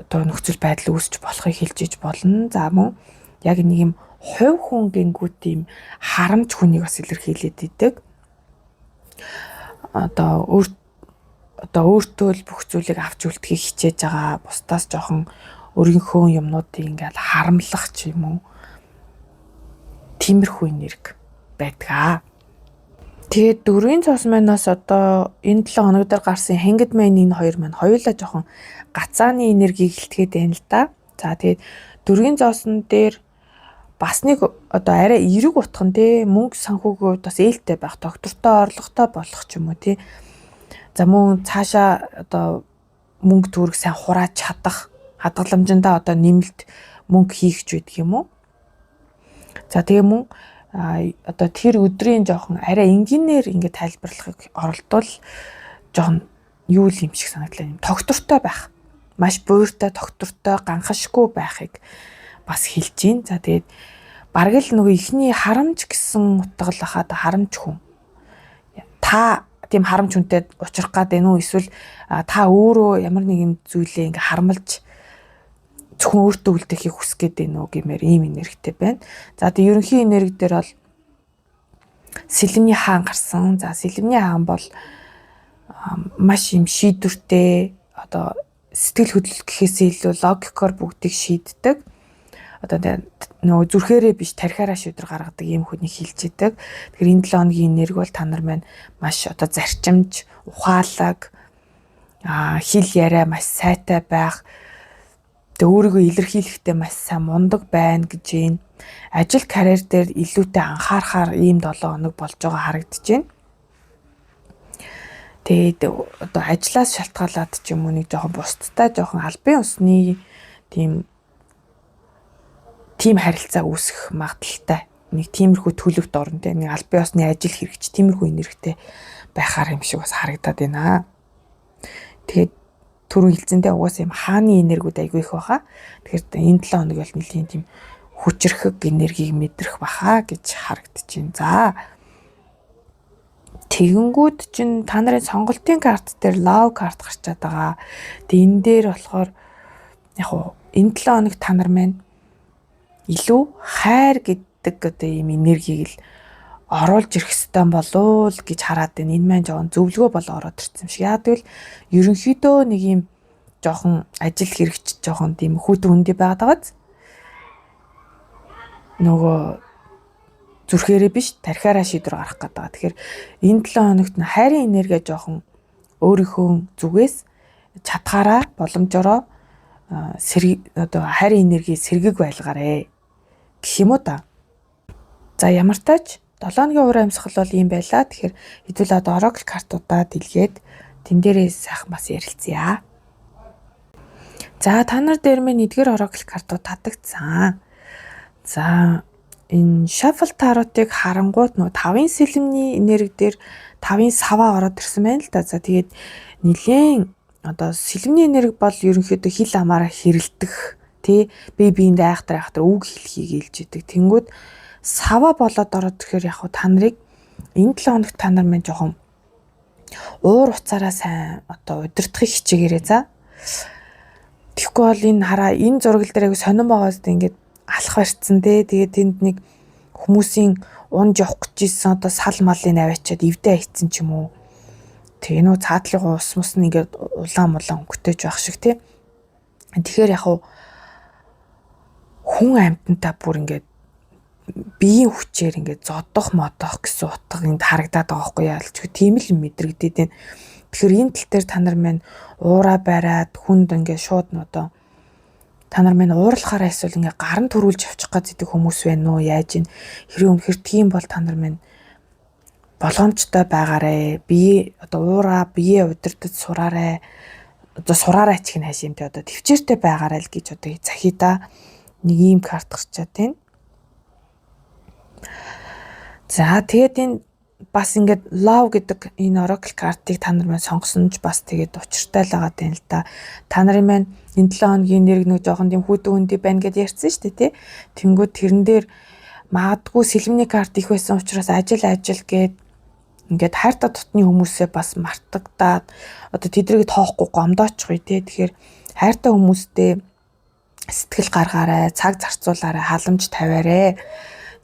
одоо нөхцөл байдал үүсч болохыг хэлж иж болно. За мөн яг нэг юм хувь хүн гингүүт ийм харамч хүнийг бас илэрхийлээд идэг. Одоо өөртөө л бүх зүйлийг авч үлдэхийг хичээж байгаа, бусдаас жоохон өөрийнхөө юмнуудыг ингээл харамлах ч юм уу. Тиймэрхүү энерги байдаг. Тэгээд дөрвийн цос манаас одоо энэ 7 хоног дээр гарсан Hanged Man, энэ хоёр маань хоёулаа жоохон гацааны энергийг илтгэхэд байна л да. За тэгээд дөрвийн зоосон дээр бас нэг одоо арай эерэг утхан те, мөнгө санхүүгийн хувьд бас ээлтэй байх, доктортой орлоготой болох ч юм уу те. За мөн цаашаа одоо мөнгө төгрөг сайн хурааж чадах, хадгаламжиндаа одоо нэмэлт мөнгө хийх ч байдаг юм уу. За тэгээ мөн одоо тэр өдрийн жоохон арай энгийнээр ингээд тайлбарлахыг оролдвол жоохон юу л юм шиг санагдлаа, юм тогтвортой байх. Маш буйртай, тогтвортой, ганхашгүй байхыг бас хэлж гин. За тэгээд бараг л нөгөө ихний харамж гэсэн утга л хахад харамж хүн. Та тийм харамж хүнтэй учрах гад байна уу, эсвэл та өөрөө ямар нэгэн зүйлээ ингээ харамлж зөвхөн өөртөө үлдээхийг хүсэх гээд байна уу гэмээр ийм энергитэй байна. За тэгээ ерөнхий энерги дээр бол Сэлэмний хаан гарсан. За Сэлэмний хаан бол маш юм шийдвэртэй, одоо сэтгэл хөдлөл гэхээсээ илүү логикоор бүгдийг шийддэг. Одоо нөгөө зүрхээрээ биш, тархиараа шийдвэр гаргадаг ийм хүнийг хэлж идэг. Тэгэхээр энэ 7 хоногийн энерги бол та нар маань маш одоо зарчимж, ухаалаг, хэл яриа маш сайтай байх, тэгээ өөрийгөө илэрхийлэхдээ маш сайн мундаг байна гэж байна. Ажил карьер дээр илүүтэй анхаарахаар ийм 7 хоног болж байгаа харагдаж байна. Тэгээд одоо ажлаас шалтгаалаад ч юм уу нэг жоохон бусдтай жоохон албан ёсны тийм харилцаа үүсэх магадлалтай. Нэг тиймэрхүү төлөвт орно те, нэг албан ёсны ажил хэрэгч тиймэрхүү энергитэй байхаар юм шиг бас харагдаад байна. Тэгээд түрүү хэлсэнтэй угаасаа юм хааны энергиуд айгүй их баха. Тэгэхээр энэ 7 хоног бол нэлийн тийм хүчрхэг энергийг мэдрэх баха гэж харагдаж байна. За тэгэнгүүт чинь та нарын сонголтын карт дээр love карт гарчаад байгаа. Тэгээ энэ дээр болохоор яг уу энэ 7 хоног та нар маань илүү хайр гэдэг одоо ийм энергийг л Оруулж ирэх ёстой болов уу гэж хараад байна. Энэ маань жоохон зөвлөгөө болоо ороод ирсэн юм шиг. Яа гэвэл ерөнхийдөө нэг юм жоохон ажил хэрэгч жоохон тийм хүйтэн хүндий байгаад байгааз нөгөө зүрхээрээ биш, тархиараа шийдвэр гаргах гэдэг байгаа. Тэгэхээр энэ 7 хоногт нь хайрын энерги жоохон өөрийнхөө зүгээс чадхаараа, боломжороо сэрэг, одоо хайрын энерги сэргэг байлгаарэ гэх юм уу та. За, ямар тач 7 хоногийн уур амьсгал бол ийм байлаа. Тэгэхээр хэдүүлээ одоо oracle картуудаа дэлгээд тэн дээрээ сайхан бас ярилцъя. За, та нар дээр минь эдгээр oracle картууд татагдсан. За, энэ shuffle tarot-ыг харангуут нөгөө тавын сэлэмний энерги дээр тавын саваа ороод ирсэн байна л да. За, тэгээд нилээн одоо сэлэмний энерги бол ерөнхийдөө хил амаараа хэрэлдэх, тий, бие биендээ айхтар айхтар үг хэлхийг хэлж идэг. Тэнгүүд саваа болоод ороод ирэхээр яг та нарыг энэ 7 хоногт та нар маань жоохон уур уцаараа сайн одоо удирдахыг хичээгээрэй, за. Тэгэхгүй бол энэ хараа, энэ зургал дээр айгу сонирн байгаа үст, ингээд алах барьцсан те. Тэгээд тэнд нэг хүмүүсийн унж явах гэж исэн одоо сал малын аваачаад эвдээ айцсан ч юм уу. Тэгээ нөө цаатлын ус мус нь ингээд улаан мулаан өнгөтэйж байх шиг, тий. Тэгэхээр яг хүн амьтантай бүр ингээд биеийн хүчээр ингээд зодох модох гэсэн утга энд харагдаад байгаа байхгүй яалч тийм л мэдрэгдээд байна. Тэгэхээр энэ тал дээр та нар маань уура бариад хүнд ингээд шууд н одоо та нар маань уурлахаараа эсвэл ингээ гарын төрүүлж авчих гэж идэг хүмүүс байна уу, яаж ийн? Хэрэг үнэхэр тийм бол та нар маань болгоомжтой байгаарэ. Бие одоо уура бие удирдах сураарай. Одоо сураарай ч гэх хайш юм те, одоо төвчээртэй байгаарай л гэж одоо захий да. Нэг ийм карт гарчаад байна. За, тэгээд энэ бас ингээд love гэдэг энэ oracle картыг та нар маань сонгосон ч бас тэгээд учиртай л байгаа юм л да. Та нарын маань энэ 7 хоногийн нэр нэг жоохон тийм хүйтэн хүндий байна гэд ярьсан шүү дээ, тий. Тэнгүүд тэрэн дээр магадгүй сэлэмний карт их байсан учраас ажил ажил гээд ингээд хайртай дотны хүмүүсээ бас мартагдаад одоо тэдрийг тоохгүй гомдоочихъя, тий. Тэгэхээр хайртай хүмүүстэй сэтгэл гаргаарай, цаг зарцуулаарай, халамж тавиарай.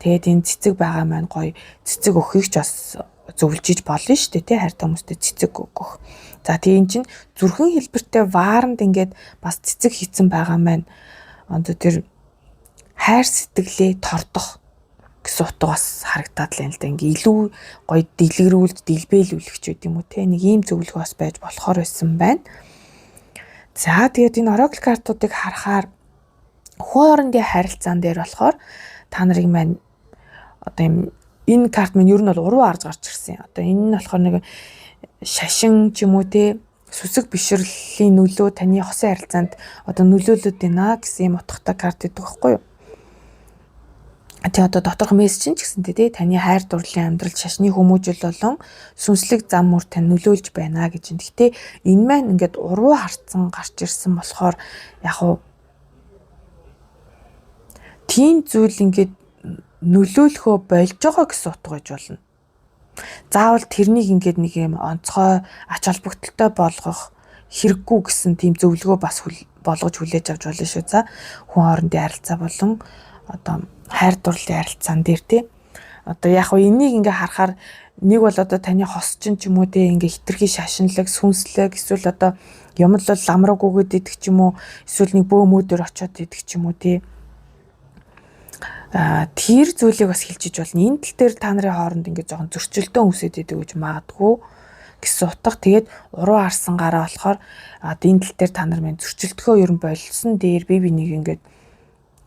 Тэгээд энэ цэцэг байгаа маань гоё цэцэг өгөхийг ч бас зөвлөж иж болно шүү дээ, тий, хайртай хүмүүстэй цэцэг өгөх. За, тийм чинь зүрхэн хэлбэртэй вааранд ингээд бас цэцэг хийцэн байгаа маань одоо тэр хайр сэтгэлээ тордох гэсэн утга бас харагдаад л юм л да. Ингээ илүү гоё дэлгэрүүлж, дэлбэлүүлэх ч гэдэм юм уу, те, нэг ийм зөвлөгөө бас байж болохоор байсан байна. За, тэгээд энэ oracle картуудыг харахаар хүн хоорондын харилцаан дээр болохоор та нарыг маань одоо юм энэ карт маань ер нь бол уруу арж гарч ирсэн. Одоо энэ нь болохоор нэг шашин ч юм уу, те, сүсэг бишрэлийн нөлөө таны хосын харилцаанд одоо нөлөөлөд байна гэсэн юм утгатай карт гэдэг байхгүй юу? Тэгээ одоо доторх мессеж нь ч гэсэн, тий, таны хайр дурлалын амьдрал шашны хүмүүжил болон сүнслэг зам мөр тань нөлөөлж байна гэж. Гэхдээ энэ маань ингээд уруу харцсан гарч ирсэн болохоор яг уу тийм зүйл ингээд нөлөөлөхөө болж байгаа гэсэн утга байж болно. Заавал тэрнийг ингээд нэг юм онцгой ач холбогдолтой болгох хэрэггүй гэсэн тийм зөвлөгөө бас болгож хүлээж авч болно шүү. За, хүн хоорондын харилцаа болон одоо хайр дурлалын харилцаан дээр, тий. Одоо яг хөө энийг ингээ харахаар нэг бол одоо таны хос чинь ч юм уу, тий, ингээ хитрхи шашинлаг, сүнслэг эсвэл одоо юм л лам руу гүгээд идэх ч юм уу, эсвэл нэг бөөмөө дээр очиод идэх ч юм уу, тий. А тэр зүйлийг бас хэлжиж болно. Энэ тал дээр та нарын хооронд ингээ жоохон зөрчилдөөн үсэд идэг гэж магадгүй гэсэн утга. Тэгээд уруу харсан гараа болохоор одоо энэ тал дээр та нар маань зөрчилдөхөө ер нь болсон дээр би бинийг ингээд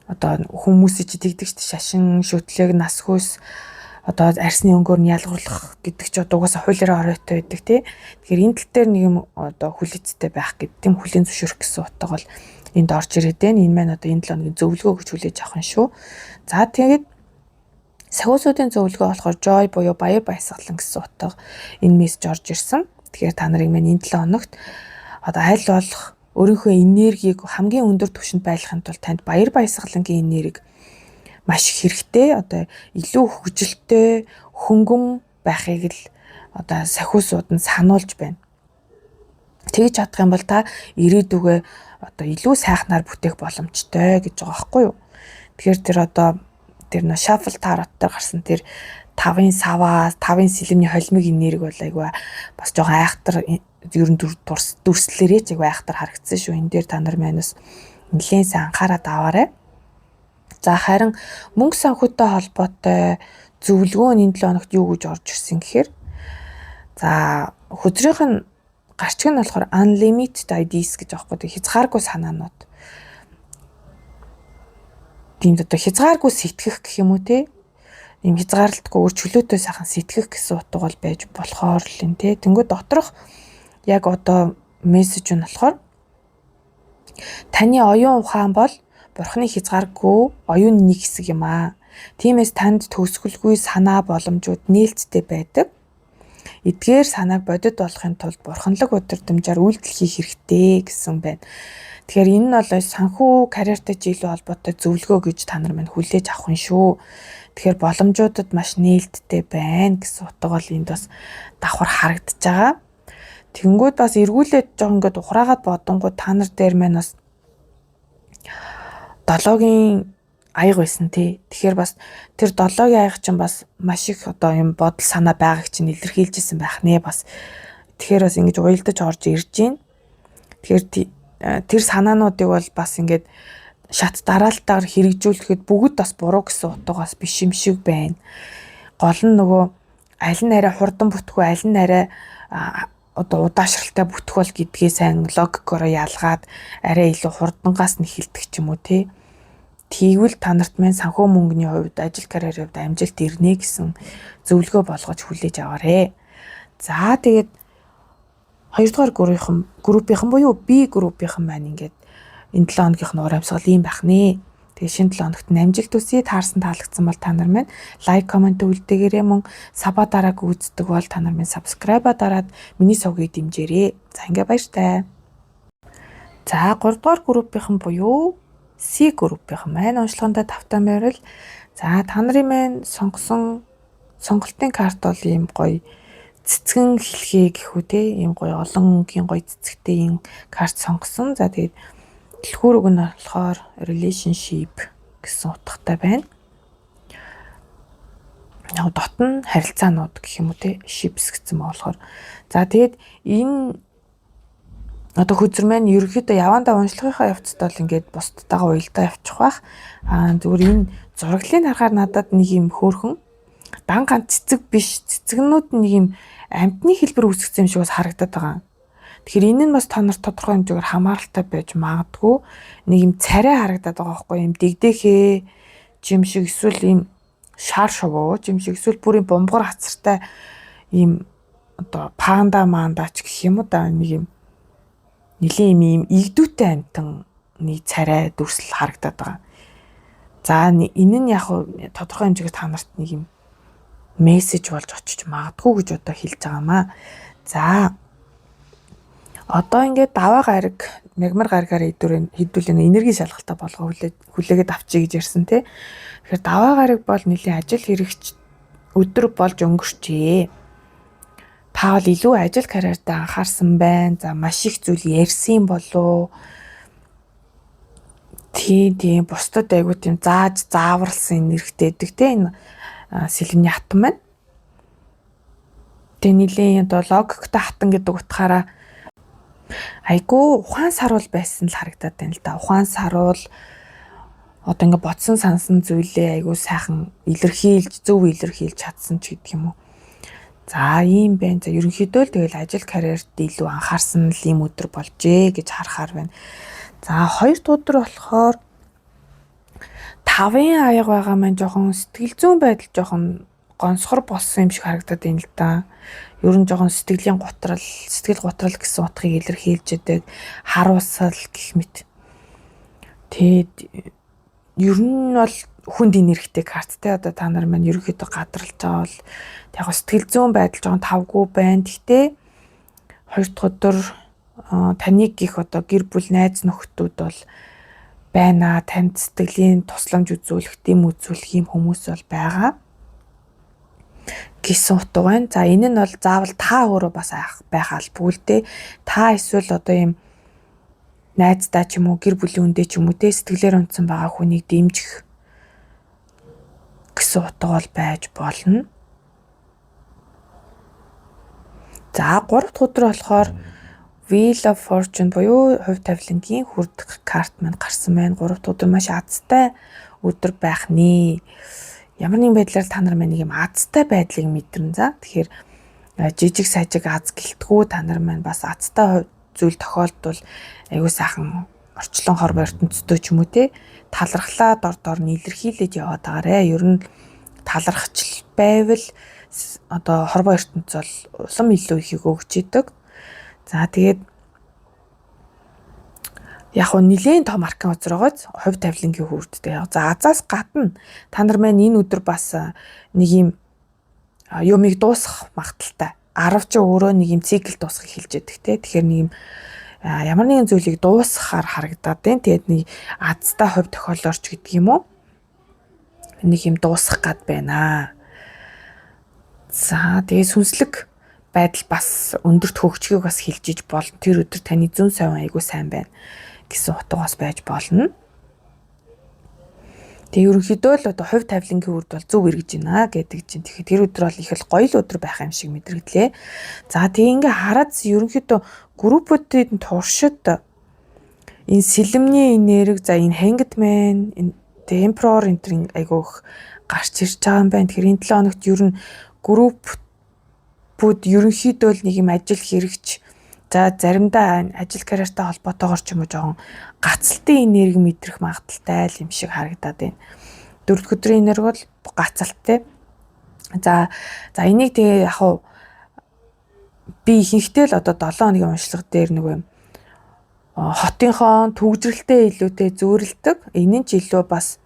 одоо хүмүүсийг чи тэгдэг шүү дээ, шашин шүтлэг, нас хүйс, одоо арсны өнгөөр нь ялгуурлах гэдэг чи одоо угаасаа хуулиараа оройттой байдаг, тий. Тэгэхээр энэ тал дээр нэг юм одоо хүлээцтэй байх гэдэг тийм хүлийн зөвшөөрөх гэсэн утга бол энд орж ирээд байна. Энэ маань одоо энэ 7 хоногийн зөвлөгөө гэж хүлээж авах юм шүү. За, тэгээд сахиусуудын зөвлөгөө болохоор joy буюу баяр баясгалан гэсэн утга энэ мессеж орж ирсэн. Тэгэхээр та нарыг маань энэ 7 хоногт одоо аль болох өөрийнхөө энергийг хамгийн өндөр түвшинд байлгахын тулд танд баяр баясгалангийн энерги маш их хэрэгтэй. Одоо илүү хөгжилтэй, хөнгөн байхыг л одоо сахиусууд нь сануулж байна. Тэгж чадах юм бол та ирээдүгөө одоо илүү сайхнаар бүтээх боломжтой гэж байгаа байхгүй юу? Тэгэхээр тэр одоо тэр нөө shuffle tarot дээр гарсан тэр Тавын саваа, тавын сэлэмний холимог энерги бол айгүй бас жоохон айхтар, ер нь дүрслэлээрээ ч айгүй айхтар харагдсан шүү. Энэ дээр та нар маань бас нэлээд сайн анхаарат аваарай. За, харин мөнгө санхүүтэй холбоотой зөвлөгөө нь энэ 7 хоногт юу гэж орж ирсэн гэхээр, за, хөзрийнх нь гарчиг нь болохоор unlimited ideas гэж аахгүй, хязгааргүй санаанууд. Тийм, одоо хязгааргүй сэтгэх гэх юм уу, те, ийм хязгаарлалтгүй, өөр чөлөөтэй сайхан сэтгэх гэсэн утга бол байж болохоор л юм, те. Тэнгүү доторх яг одоо мессеж нь болохоор таны оюун ухаан бол бурхны хязгааргүй оюуны нэг хэсэг юм аа. Тиймээс танд төгсгөлгүй санаа боломжууд нээлттэй байдаг. Эдгээр санааг бодит болохын тулд бурханлаг удирдамжаар үйлдэл хийх хэрэгтэй гэсэн байна. Тэгэхээр энэ нь бол санхүү, карьертай ч илүү холбоотой зөвлөгөө гэж та нар маань хүлээж авах юм шүү. Тэгэхээр боломжуудад маш нээлттэй байна гэсэн утга бол энд бас давхар харагдаж байгаа. Тэнгүүд бас эргүүлээд жоо ингээд ухраагаад бодонгууд та нар дээр маань бас долоогийн аяга байсан, тий. Тэгэхээр бас тэр долоогийн аяга чинь бас маш их одоо юм бодол санаа байгааг чинь илэрхийлжсэн байх нэ бас. Тэгэхээр бас ингэж уялдаж орж ирж байна. Тэгэхээр тэр санаануудыг бол бас ингээд шат дараалтаар хэрэгжүүлэхэд бүгд бас буруу гэсэн утга бас биш юм шиг байна. Гол нь нөгөө аль нь арай хурдан бүтэх вэ, аль нь арай одоо удаашралтай бүтэх бол гэдгээ сайн логикороо ялгаад арай илүү хурдангаас нь эхэлдэг ч юм уу, те. Тэгвэл та нарт маань санхүү мөнгөний хувьд, ажил карьерийн хувьд амжилт ирнэ гэсэн зөвлөгөө болгож хүлээж аваарэ. За, тэгээд хоёрдугаар группийнхан буюу B группийнхан маань ингээд энэ 7 хоногийнх нь уур амьсгал ийм байх нэ. Тэгээ шинэ 7 хоногт нь амжилт хүсье. Таарсан, таалагдсан бол та нар маань like, comment үлдээгээрэй, мөн sub аа дарааг үздэг бол та нар маань subscribe аа дараад миний сувгийг дэмжээрэй. За, ингээ баяртай. За, 3 дугаар группийнхан буюу C группийнхан маань уншлагандаа тавтай морил. За, та нарын маань сонгосон сонголтын карт бол ийм гоё цэцгэн хэлхээ гэх үү, те, ийм гоё олон өнгийн гоё цэцэгтэй ийм карт сонгосон. За, тэгээд түлхүүр үг нь болохоор relationship гэсэн утгатай байна. Яг дотн харилцаанууд гэх юм уу, те, ships гэсэн болохоор. За, тэгээд энэ одоо хөзөр маань ерөнхийдөө явандаа уншлагынхаа явцад бол ингээд бусдтайгаа уялдаа явчих байх. Аа, зүгээр энэ зураглалыг харахаар надад нэг юм хөөрхөн дан ганц цэцэг биш, цэцгнүүд нэг юм амьтны хэлбэр үүсгэсэн юм шиг бас харагдаад байгаа. Тэгэхээр энэ нь бас та нарт тодорхой хэмжээгээр хамааралтай байж магадгүй, нэг юм царай харагдаад байгаа байхгүй, юм дэгдэхээ юм шиг, эсвэл юм шар шувуу юм шиг, эсвэл бүр юм бомбогор хацартай ийм одоо панда манда ч гэх юм уу да, нэг юм нэлийн юм ийм игдүүтэй амьтан нэг царай дүрслэл харагдаад байгаа. За, энэ нь яг тодорхой хэмжээгээр та нарт нэг юм мессеж болж очиж магадгүй гэж одоо хэлж байгаамаа. За, одоо ингээд даваа гараг, мягмар гарагаар хэдүүлээ энерги шалгалтаа болгоо хүлээгээд авчий гэж ярьсан, тий. Тэгэхээр даваа гараг бол нэлийн ажил хэрэгч өдөр болж өнгөрчээ. Та бол илүү ажил карьердээ анхаарсан байна. За, маш их зүйл ярьсан болов. Тийм, бусдад айгуу тийм зааж зааварлсан энергитэй байдаг, те, энэ сэлэмний хатан маань. Тэгээ нэлийн одоо логиктой хатан гэдэг утгаараа айгүй ухаан саруул байсан л харагдаад байна л да. Ухаан саруул, одоо ингээ бодсон сансан зүйлээ айгүй сайхан илэрхийлж, зөв илэрхийлж чадсан ч гэдэг юм уу. За, ийм байна. За, ерөнхийдөө л тэгэл ажил карьерт илүү анхаарсан л ийм өдөр болжээ гэж харахаар байна. За, хоёр дахь өдөр болохоор тавын аяга байгаа маань жоохон сэтгэл зүйн байдал жоохон гонсгор болсон юм шиг харагдаад байна л да. Ер нь жоохон сэтгэлийн гутрал, сэтгэл гутрал гэсэн утгыг илэрхийлж яадаг, харуусал гэх мэт. Тэгээд ер нь бол хүнд энергитэй карттай, одоо та нар маань ерөнхийдөө гадралж байгаа бол яг сэтгэл зүйн байдал жоохон тавгүй байна. Гэхдээ хоёр дахь өдөр таныг гих одоо гэр бүл, найз нөхдүүд бол байна. Танд сэтгэлийн тусламж үзүүлэх, дэм үзүүлэх юм хүмүүс бол байгаа гэсэн утга байна. За, энэ нь бол заавал та өөрөө бас байх албагүй л дээ. Та эсвэл одоо ийм найздаа ч юм уу, гэр бүлийн хүндээ ч юм уу, те, сэтгэлээр унтсан байгаа хүнийг дэмжих гэсэн утга бол байж болно. За, 3 дахь өдөр болохоор Wheel of Fortune буюу хувь тавилангийн хүрдэх карт маань гарсан байна. 3 дахь өдөр маш азтай өдөр байх нэ. Ямар нэгэн байдлаар та нар маань нэг юм азтай байдлыг мэдэрнэ. За, тэгэхээр жижиг сажиг аз гэлтгүү та нар маань бас азтай зүйл тохиолдвол аягүй сайхан орчлон хорвоо ертөнцтэй ч юм уу, те, талархлаа дор дор нь илэрхийлээд яваад байгаарэ. Ер нь талархч байвал одоо хорвоо ертөнц бол улам илүү ихийг өгч идэг. За, тэгээд яг хуу нилээн том аркан өзөр байгааз хувь тавилангийн хүрдтэй. За, азаас гадна та нар маань энэ өдөр бас нэг юм юмыг дуусгах магадлалтай. 10 ч өөрөө нэг юм цикл дуусгах хэлж яадаг, те. Тэгэхээр нэг юм ямар нэгэн зүйлийг дуусгахаар харагдаад байна. Тэгээд нэг азтай хувь тохиолоорч гэдэг юм уу? Нэг юм дуусгах гад байна. За, тэгээд сүнслэг байдал бас өндөрт хөгжихийг бас хэлж иж болно. Тэр өдөр таны зөн совин айгүй сайн байна гэсэн утга бас байж болно. Тэгээ ерөнхийдөө л одоо хувь тавилангийн үрд бол зөв эргэж байна гэдэг чинь. Тэгэхээр тэр өдөр бол их л гоё л өдөр байх юм шиг мэдрэгдлээ. За, тэгээ ингээ хараад ерөнхийдөө группүүдийн туршид энэ сэлэмний энерги, за, энэ Hanged Man, энэ Emperor энэ тэр айгүй их гарч ирж байгаа юм байна. Тэгэхээр энэ 7 хоногт ер нь группүүд ерөнхийдөө л нэг юм ажил хэрэгч, за, заримдаа ажил карьертай холбоотойгоор ч юм уу жоохон гацалтын энерги мэдрэх магадлалтай л юм шиг харагдаад байна. Дөрөв өдрийн энерги бол гацалттай. За за, энийг тэгээ яг хуу би ихэнхдээ л одоо 7 хоногийн уншлага дээр нөгөө юм хотынхоо түгжрэлтэй илүүтэй зөөрлөдөг. Энэ нь ч илүү бас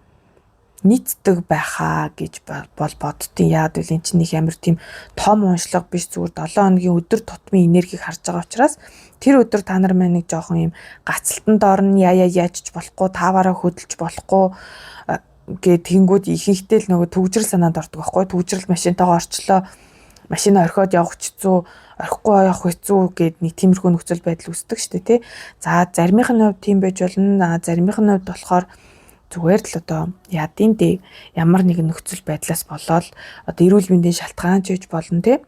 нийцдэг байхаа гэж бол боддیں۔ Яад вэ, энэ чинь нэг амар тийм том уншлага биш, зүгээр 7 хоногийн өдөр тутмын энергийг харж байгаа учраас тэр өдөр та нар маань нэг жоохон юм гацалтанд орно, яа яа яаж ч болохгүй, тааваараа хөдөлж болохгүй гэ тэнгүүд ихэнхдээ л нөгөө түгжрэл санаанд ордог байхгүй. Түгжрэл, машинтайгаа орчлоо, машина орхиод явах ч хэцүү, орхихгүй явах хэцүү гэд нэг тиймэрхүү нөхцөл байдал үүсдэг шүү дээ, тий. За, заримынх нь хувьд тийм байж болно. Заримынх нь хувьд болохоор зүгээр л одоо яадын дээ, ямар нэгэн нөхцөл байдлаас болоод одоо эрүүл мэндийн шалтгаан ч байж болно, тий.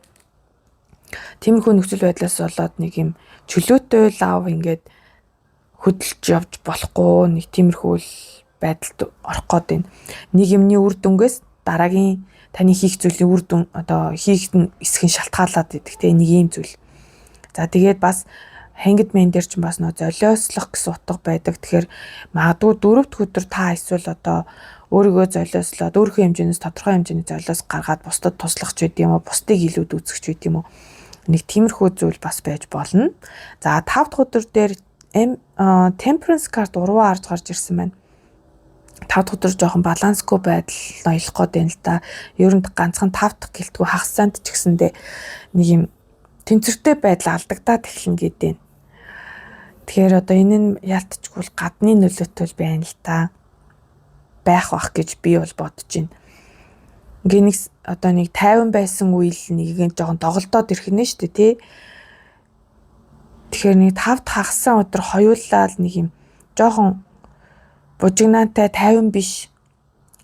Тиймэрхүү нөхцөл байдлаас болоод нэг юм чөлөөтэй лав ингээд хөдөлж явж болохгүй нэг тиймэрхүү л байдалд орох гээд байна. Нэг юмны үр дүнгээс дараагийн таны хийх зүйлийн үр дүн одоо хийх нь эсэх нь шалтгаалаад идэх, те, нэг юм зүйл. За, тэгээд бас Hanged Man дээр чинь бас нөө золиослох гэсэн утга байдаг. Тэгэхээр магадгүй дөрөв дэх өдөр та эсвэл одоо өөрийгөө золиослоод, өөрийнхөө хэмжээнээс тодорхой хэмжээний золиос гаргаад бусдад туслах ч байд юм уу, бусдыг илүү дүүцэх ч байд юм уу. Нэг тиймэрхүү зүйл бас байж болно. За, тав дахь өдөр дээр Temperance card урваа арж гарч ирсэн байна. Тав дахь өдөр жоохон балансгүй байдал ноёлох гээд байна л да. Ер нь ганцхан тав дахь гэлтгүй, хагас санд ч гэсэндээ нэг юм тэнцвэртэй байдал алдагдаад эхэлнэ гэдэг. Тэгэхээр одоо энэ нь яалтчгүй гадны нөлөөтэй л байна л та. Байх бах гэж би бол бодож байна. Ингээ нэг одоо нэг 50 байсан үйл нэг жоохон доголдоод ирэх нэ шүү дээ, тий. Тэгэхээр нэг тав хагасан өдөр хоёулаа л нэг юм жоохон бужигнаантай, 50 биш,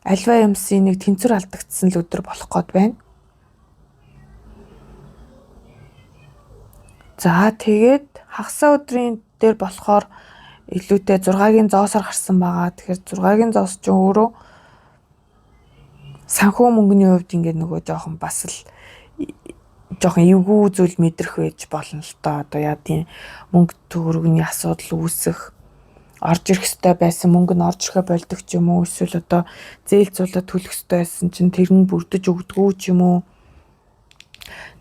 альва юмсын нэг тэнцвэр алдагдсан л өдөр болох гээд байна. За, тэгээд хагасаа өдрийн дээр болохоор илүүтэй 6-гийн зоосоор гарсан байгаа. Тэгэхээр 6-гийн зоос ч өөрөө санхүү мөнгөний хувьд ингээд нөгөө жоохон бас л жоохон эвгүй зүйл мэдрэх байж болно л доо. Одоо яа тийм, мөнгө төгрөгний асуудал үүсэх, орж ирэх ёстой байсан мөнгө нь орж ирэхэ болдог ч юм уу, эсвэл одоо зээл зуулаа төлөх ёстой байсан чинь тэр нь бүрдэж өгдөггүй ч юм уу,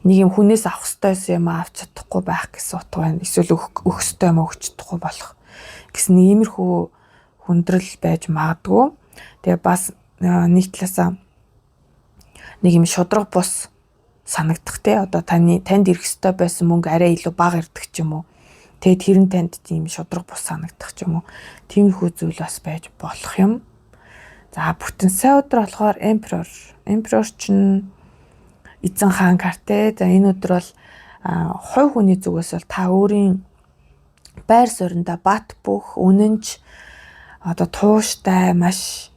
нэг юм хүнээс авах ёстой байсан юм авч чадахгүй байх гэсэн утга байна. Эсвэл өгөх ёстой юм өгч чадахгүй болох гэсэн иймэрхүү хүндрэл байж магадгүй. Тэгээ бас нэг талаасаа нэг юм шудраг бус санагдах, те, одоо танд ирэх ёстой байсан мөнгө арай илүү бага ирдэг ч юм уу. Тэгээд тэр нь танд тийм шудраг бус санагдах ч юм уу. Тиймэрхүү зүйл бас байж болох юм. За, бүтэн сайн өдөр болохоор Emperor. Emperor чинь эзэн хаан карт, те. За, энэ өдөр бол хувь хүний зүгээс бол та өөрийн байр сууриндаа бат бөх, үнэнч, одоо тууштай, маш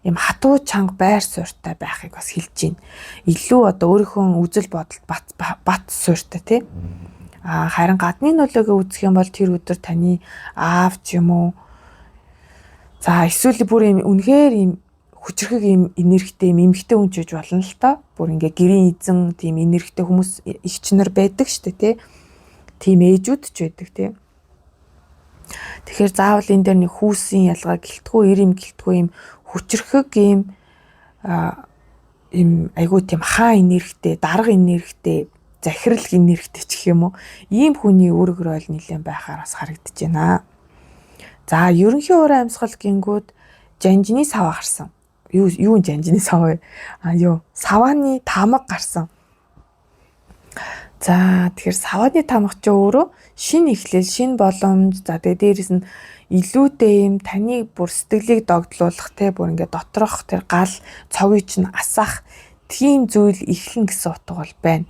ийм хатуу чанга байр суурьтай байхыг бас хэлж байна. Илүү одоо өөрийнхөө үзэл бодолд бат суурьтай тий. А харин гадны нөлөөгөө үзэх юм бол тэр өдөр таны аав ч юм уу, за эсвэл бүр ийм үнэхээр ийм хүчрхэг ийм энергитэй ийм эмэгтэй хүн ч гэж болно л доо. Бүр ингээ гэрийн эзэн тийм энергитэй хүмүүс эгч нар байдаг штэ тий. Тийм ээжүүд ч байдаг тий. Тэгэхээр заавал энэ дээр нэг хүүсийн ялгаа гэлтгүй, эр юм гэлтгүй ийм хүчрхэг ийм ийм айгуу тийм хаан энергитэй, дарга энергитэй, захирал энергитэй ч гэх юм уу. Ийм хүний үүрэг роль нэлээд байхаар бас харагдаж байна. За, ерөнхий уур амьсгал гингүүд жанжины саваа гарсан. Юу жанжины сав вэ? А юу, савааны тамга гарсан. За, тэгэхээр савааны тамга чи өөрөө шинэ эхлэл, шинэ боломж. За, тэгээ дээрэс нь илүүтэй юм таны бүр сэтгэлийг догдлуулах те, бүр ингээд доторх тэр гал цогийг чинь асаах тийм зүйл эхлэн гэсэн утга бол байна.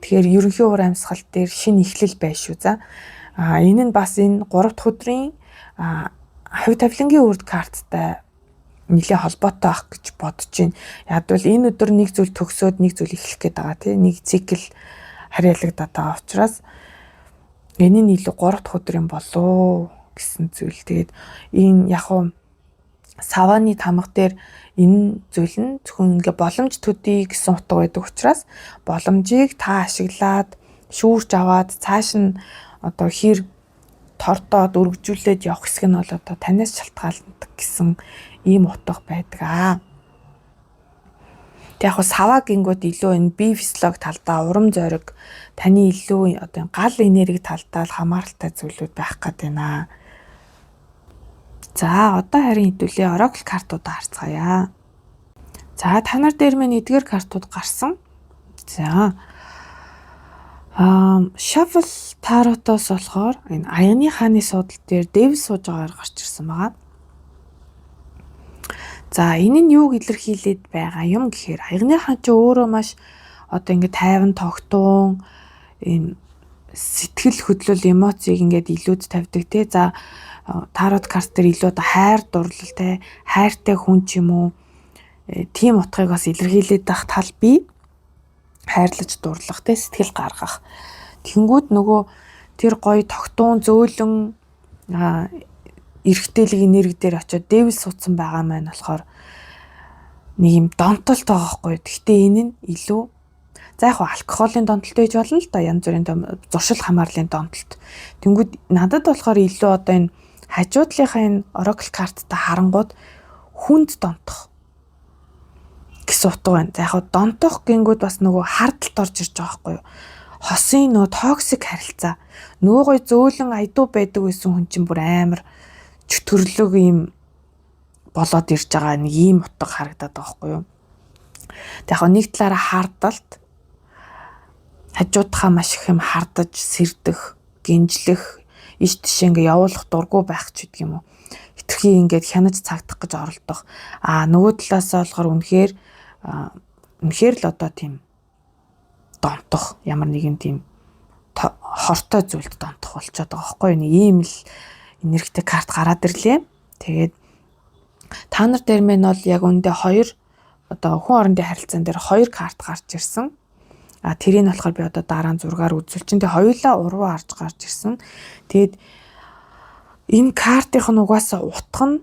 Тэгэхээр ерөнхий уур амьсгал дээр шинэ эхлэл байна шүү. За, а энэ нь бас энэ 3 дахь өдрийн хувь тавилангийн үрд карттай нэлээ холбоотой байх гэж бодож байна. Яг бол энэ өдөр нэг зүйл төгсөөд нэг зүйл эхлэх гээд байгаа тий. Нэг цикл харьяалагдаад байгаа учраас энэ нь илүү 3 дахь өдөр юм болоо гэсэн зүйл. Тэгээд энэ яг уу савааны тамга дээр энэ зүйл нь зөвхөн ингээ боломж төдий гэсэн утга байдаг учраас боломжийг та ашиглаад шүүрч аваад цааш нь одоо хэр тордоод өргөжүүлээд явах хэсэг нь бол одоо танаас шалтгаалдаг гэсэн ийм утга байдаг аа. Тэг яг саваа гингүүд илүү энэ бие физиологи талдаа, урам зориг, таны илүү одоо гал энерги талдаа л хамааралтай зүйлүүд байх гээд байна. За, одоо харин хэдүүлээ Oracle картуудаа харцгаая. За, та нар дээр минь эдгээр картууд гарсан. За, Shuffle Tarot-оос болохоор энэ Аяны хааны суудал дээр Devil сууж байгаагаар гарч ирсэн байгаа. За, энэ нь юуг илэрхийлээд байгаа юм гэхээр Аягны хаан чи өөрөө маш одоо ингээд тайван тогтун ийм сэтгэл хөдлөл, эмоцийг ингээд илүүд тавьдаг те. За, тарот карт дээр илүү одоо хайр дурлал те, хайртай хүн ч юм уу, тийм утгыг бас илэрхийлээд байх тал бий. Хайрлаж дурлах те, сэтгэл гаргах. Тэнгүүд нөгөө тэр гоё тогтун зөөлөн эрэгтэйлэг энерги дээр очиод Devil суудсан байгаа маань болохоор нэг юм донтолт байгаа байхгүй. Гэхдээ энэ нь илүү за яг алкоголын донтолт байж болно л да, янз бүрийн зуршил хамаарлын донтолт. Тэнгүүд надад болохоор илүү одоо энэ хажуудлынхаа энэ oracle карттай харангууд хүнд донтох гэсэн утга байна. За, яг донтох гингүүд бас нөгөө хардалт орж ирж байгаа байхгүй юу? Хосын нөгөө toxic харилцаа. Нөгөө гой зөөлөн айдуу байдаг байсан хүн чинь бүр амар чөтгөрлөг юм болоод ирж байгаа нэг ийм утга харагдаад байгаа байхгүй юу? Тэг яг нэг талаараа хардалт, хажуудахаа маш их юм хардаж, сэрдэх, гинжлэх, иш тишээ ингээ явуулах дургу байх ч гэдэг юм уу. Хитрхи ингээд хянаж цагдах гэж оролдох. А нөгөө талаасаа болохоор үнэхээр үнэхээр л одоо тийм донтох, ямар нэгэн тийм хортой зүйлд донтох болчиход байгаа байхгүй юу. Нэг ийм л энергитэй карт гараад ирлээ. Тэгээд та нар дээр мэн бол яг үүндээ хоёр одоо хүн орондын харилцаан дээр хоёр карт гарч ирсэн. А тэрийг болохоор би одоо дараа нь зургаар үзүүлчин. Тэгээ хоёулаа урвуу харж гарч ирсэн. Тэгээд энэ картын нь угаасаа утга нь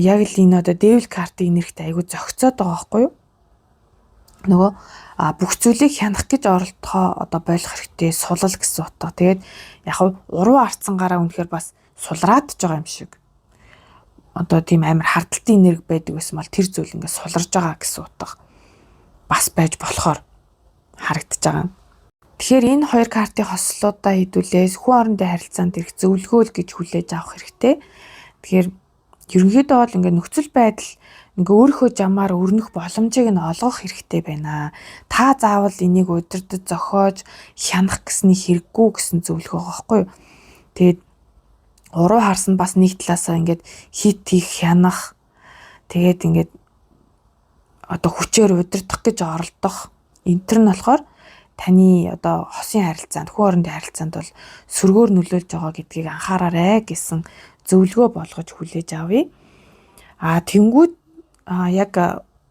яг л энэ одоо Devil картын энергитэй айгүй зохицоод байгаа байхгүй юу? Нөгөө бүх зүйлийг хянах гэж оролдохоо одоо болох хэрэгтэй, сулал гэсэн утга. Тэгээд яг уруу арцсан гараа үнэхээр бас сулраад ч байгаа юм шиг. Одоо тийм амар хардталтын энерги байдаг байсан бол тэр зүйл ингээд суларж байгаа гэсэн утга бас байж болохоор харагдаж байгаа. Тэгэхээр энэ хоёр картын хослолуудаа хэдүүлээс хүн орондын харилцаанд ирэх зөвлөгөө л гэж хүлээж авах хэрэгтэй. Тэгэхээр ерөнхийдөө бол ингээд нөхцөл байдал ингээ өөрийнхөө жамаар өрнөх боломжийг нь олгох хэрэгтэй байна. Та заавал энийг удирдах, зохиож, хянах гэсний хэрэггүй гэсэн зөвлөгөө байгаа байхгүй юу? Тэгээд уруу харсан бас нэг талаасаа ингээд хит их хянах, тэгээд ингээд одоо хүчээр удирдах гэж оролдох энэ төр нь болохоор таны одоо хосын харилцаанд, хүн орондын харилцаанд бол сөргөөр нөлөөлж байгаа гэдгийг анхаараарай гэсэн зөвлөгөө болгож хүлээж авъя. А тэнгүүд яг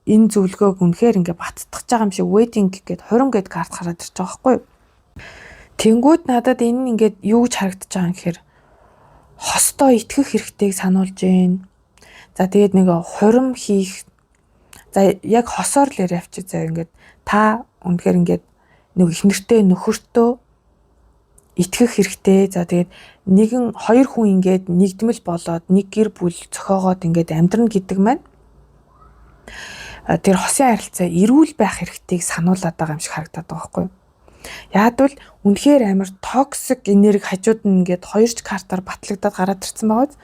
энэ зөвлөгөөг үнэхээр ингээ баттгаж байгаа юм шиг wedding гээд хурим гээд карт гараад ирж байгаа байхгүй юу? Тэнгүүд надад энэ нь ингээд юу гэж харагдаж байгаа юм гэхээр хосдоо итгэх хэрэгтэйг сануулж байна. За, тэгээд нэг хурим хийх, за, яг хосоор л яриа авчи заяа, ингээд та үнэхээр ингээд нэг эхнэртэй нөхөртөө итгэх хэрэгтэй. За, тэгээд нэгэн хоёр хүн ингээд нэгдмэл болоод нэг гэр бүл зохиогоод ингээд амьдрна гэдэг маань тэр хосын харилцаа эрүүл байх хэрэгтэйг сануулад байгаа юм шиг харагдаад байгаа байхгүй юу? Яагад бол үнэхээр амар toxic энерги хажууд нь ингээд хоёр ч картаар батлагдаад гараад ирсэн байгаа биз.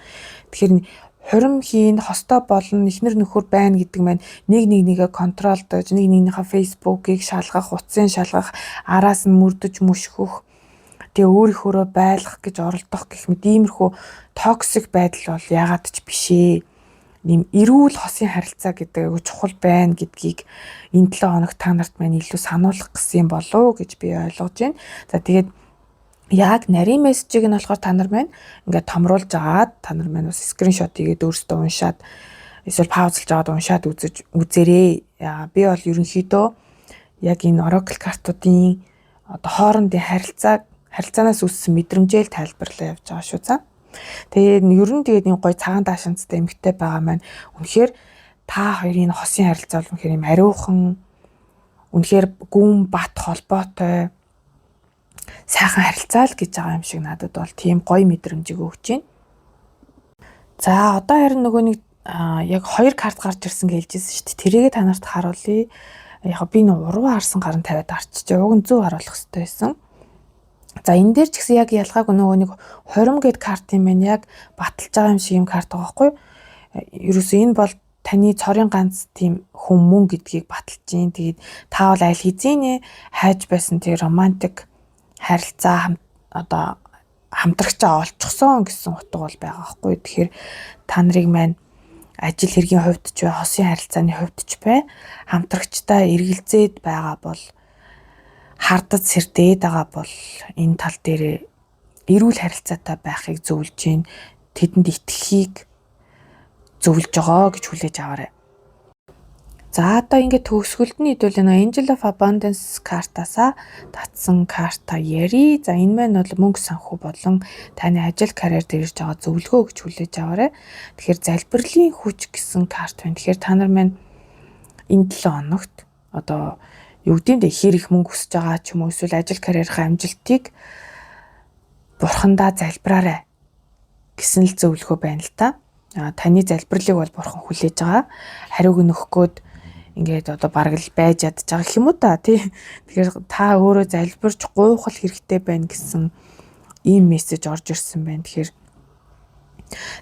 Тэгэхээр хурим хийн, хостой болно, эхнэр нөхөр байна гэдэг маань нэг нэг нэгээ control дож, нэг нэгнийхээ Facebook-ыг шалгах, утсын шалгах, араас нь мөрдөж мөшгөх, тэгээ өөрийнхөөрөө байлгах гэж оролдох гэх мэт иймэрхүү toxic байдал бол яагаад ч биш ээ. Нэм эрүүл хосын харилцаа гэдэг айгу чухал байна гэдгийг энэ 7 хоног та нарт маань илүү сануулах гэсэн юм болов уу гэж би ойлгож байна. За, тэгээд яг нарийн мессежийг нь болохоор та нар маань ингээд томруулж агаад, та нар маань бас screenshot хийгээд өөрсдөө уншаад эсвэл паузлж аваад уншаад үзэж үзээрэй. Би бол ерөнхийдөө яг энэ oracle картуудын одоо хоорондын харилцаанаас үүссэн мэдрэмжээр тайлбарлаа явж байгаа шүү. За. Тэгээд ер нь тэгээд нэг гоё цагаан даашинцтай эмэгтэй байгаа маань үнэхээр та хоёрын хосын харилцаа бол үнэхээр юм ариухан, үнэхээр гүн бат холбоотой сайхан харилцаа л гэж байгаа юм шиг надад бол тийм гоё мэдрэмжийг өгч байна. За, одоо харин нөгөө нэг яг хоёр карт гарч ирсэн гэж хэлжсэн шүү дээ. Тэрийгээ та нарт харуулъя. Яг би нэг уруу харсан гар нь тавиад арчиж, уг нь зөв харуулах хэрэгтэй байсан. За, энэ дээр ч гэсэн яг ялгаагүй нөгөө нэг хурим гээд карт юм байна. Яг баталж байгаа юм шиг юм карт байгаа байхгүй юу? Ерөөсөө энэ бол таны цорын ганц тийм хүн мөн гэдгийг баталж гин. Тэгээд та бол аль хэзээ хайж байсан тэр романтик харилцаа, одоо хамтрагчаа олчихсон гэсэн утга бол байгаа байхгүй. Тэгэхээр та нарыг маань ажил хэргийн хувьд ч бай, хосын харилцааны хувьд ч бай, хамтрагчтай эргэлзээд байгаа бол, хардаж сэрдээд байгаа бол энэ тал дээр эрүүл харилцаатай байхыг зөвлөж байна. Тэдэнд итгэхийг зөвлөж байгаа гэж хүлээж аваарай. За, одоо ингээд төгсгөлд нь хэдүүлээ нөө Angel of Abundance картасаа татсан карта яри. За, энэ маань бол мөнгө санхүү болон таны ажил карьер дээр ирж байгаа зөвлөгөө гэж хүлээж аваарай. Тэгэхээр залбирлын хүч гэсэн карт байна. Тэгэхээр та нар маань энэ 7 хоногт одоо юу гэдэг нь хэр их мөнгө өсөж байгаа ч юм уу, эсвэл ажил карьерийнхаа амжилтыг бурхандаа залбираарай гэсэн л зөвлөгөө байна л та. А таны залбирлыг бол бурхан хүлээж байгаа. Хариуг нь өгөх гээд ингээд одоо бараг л байж ядж байгаа гэх юм уу та, тий. Тэгэхээр та өөрөө залбирч гуйхал хэрэгтэй байна гэсэн ийм мессеж орж ирсэн байна. Тэгэхээр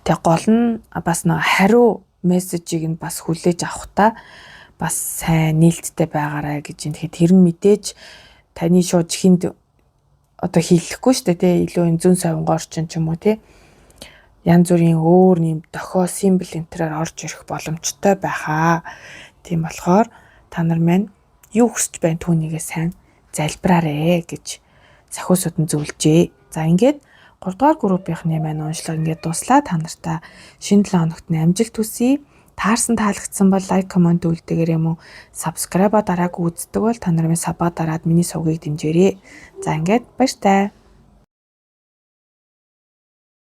тэгээ гол нь бас нэг хариу мессежийг нь бас хүлээж авахдаа бас сайн нээлттэй байгаарай гэж юм. Тэгэхээр тэр нь мэдээж таны шууд чихэнд одоо хийлэхгүй шүү дээ, тий. Илүү энэ зөн совингоор ч юм уу, тий, янз бүрийн өөр нэм дохио символ энтрээр орж ирэх боломжтой байхаа. Тийм болохоор та нар маань юу хүсэж байна түүнийгээ сайн залбираарэ гэж сахиу судан зөвлөжээ. За, ингээд 3 дугаар группийнхны маань уншлага ингээд дуслаа. Та нартай шинэ 7 хоногт нь амжилт хүсье. Таарсан, таалагдсан бол like, comment үлдээгээрэй мөн subscribe дараагүй үздэг бол та нарын sub аа дараад миний сувгийг дэмжээрэй. За, ингээд баяртай.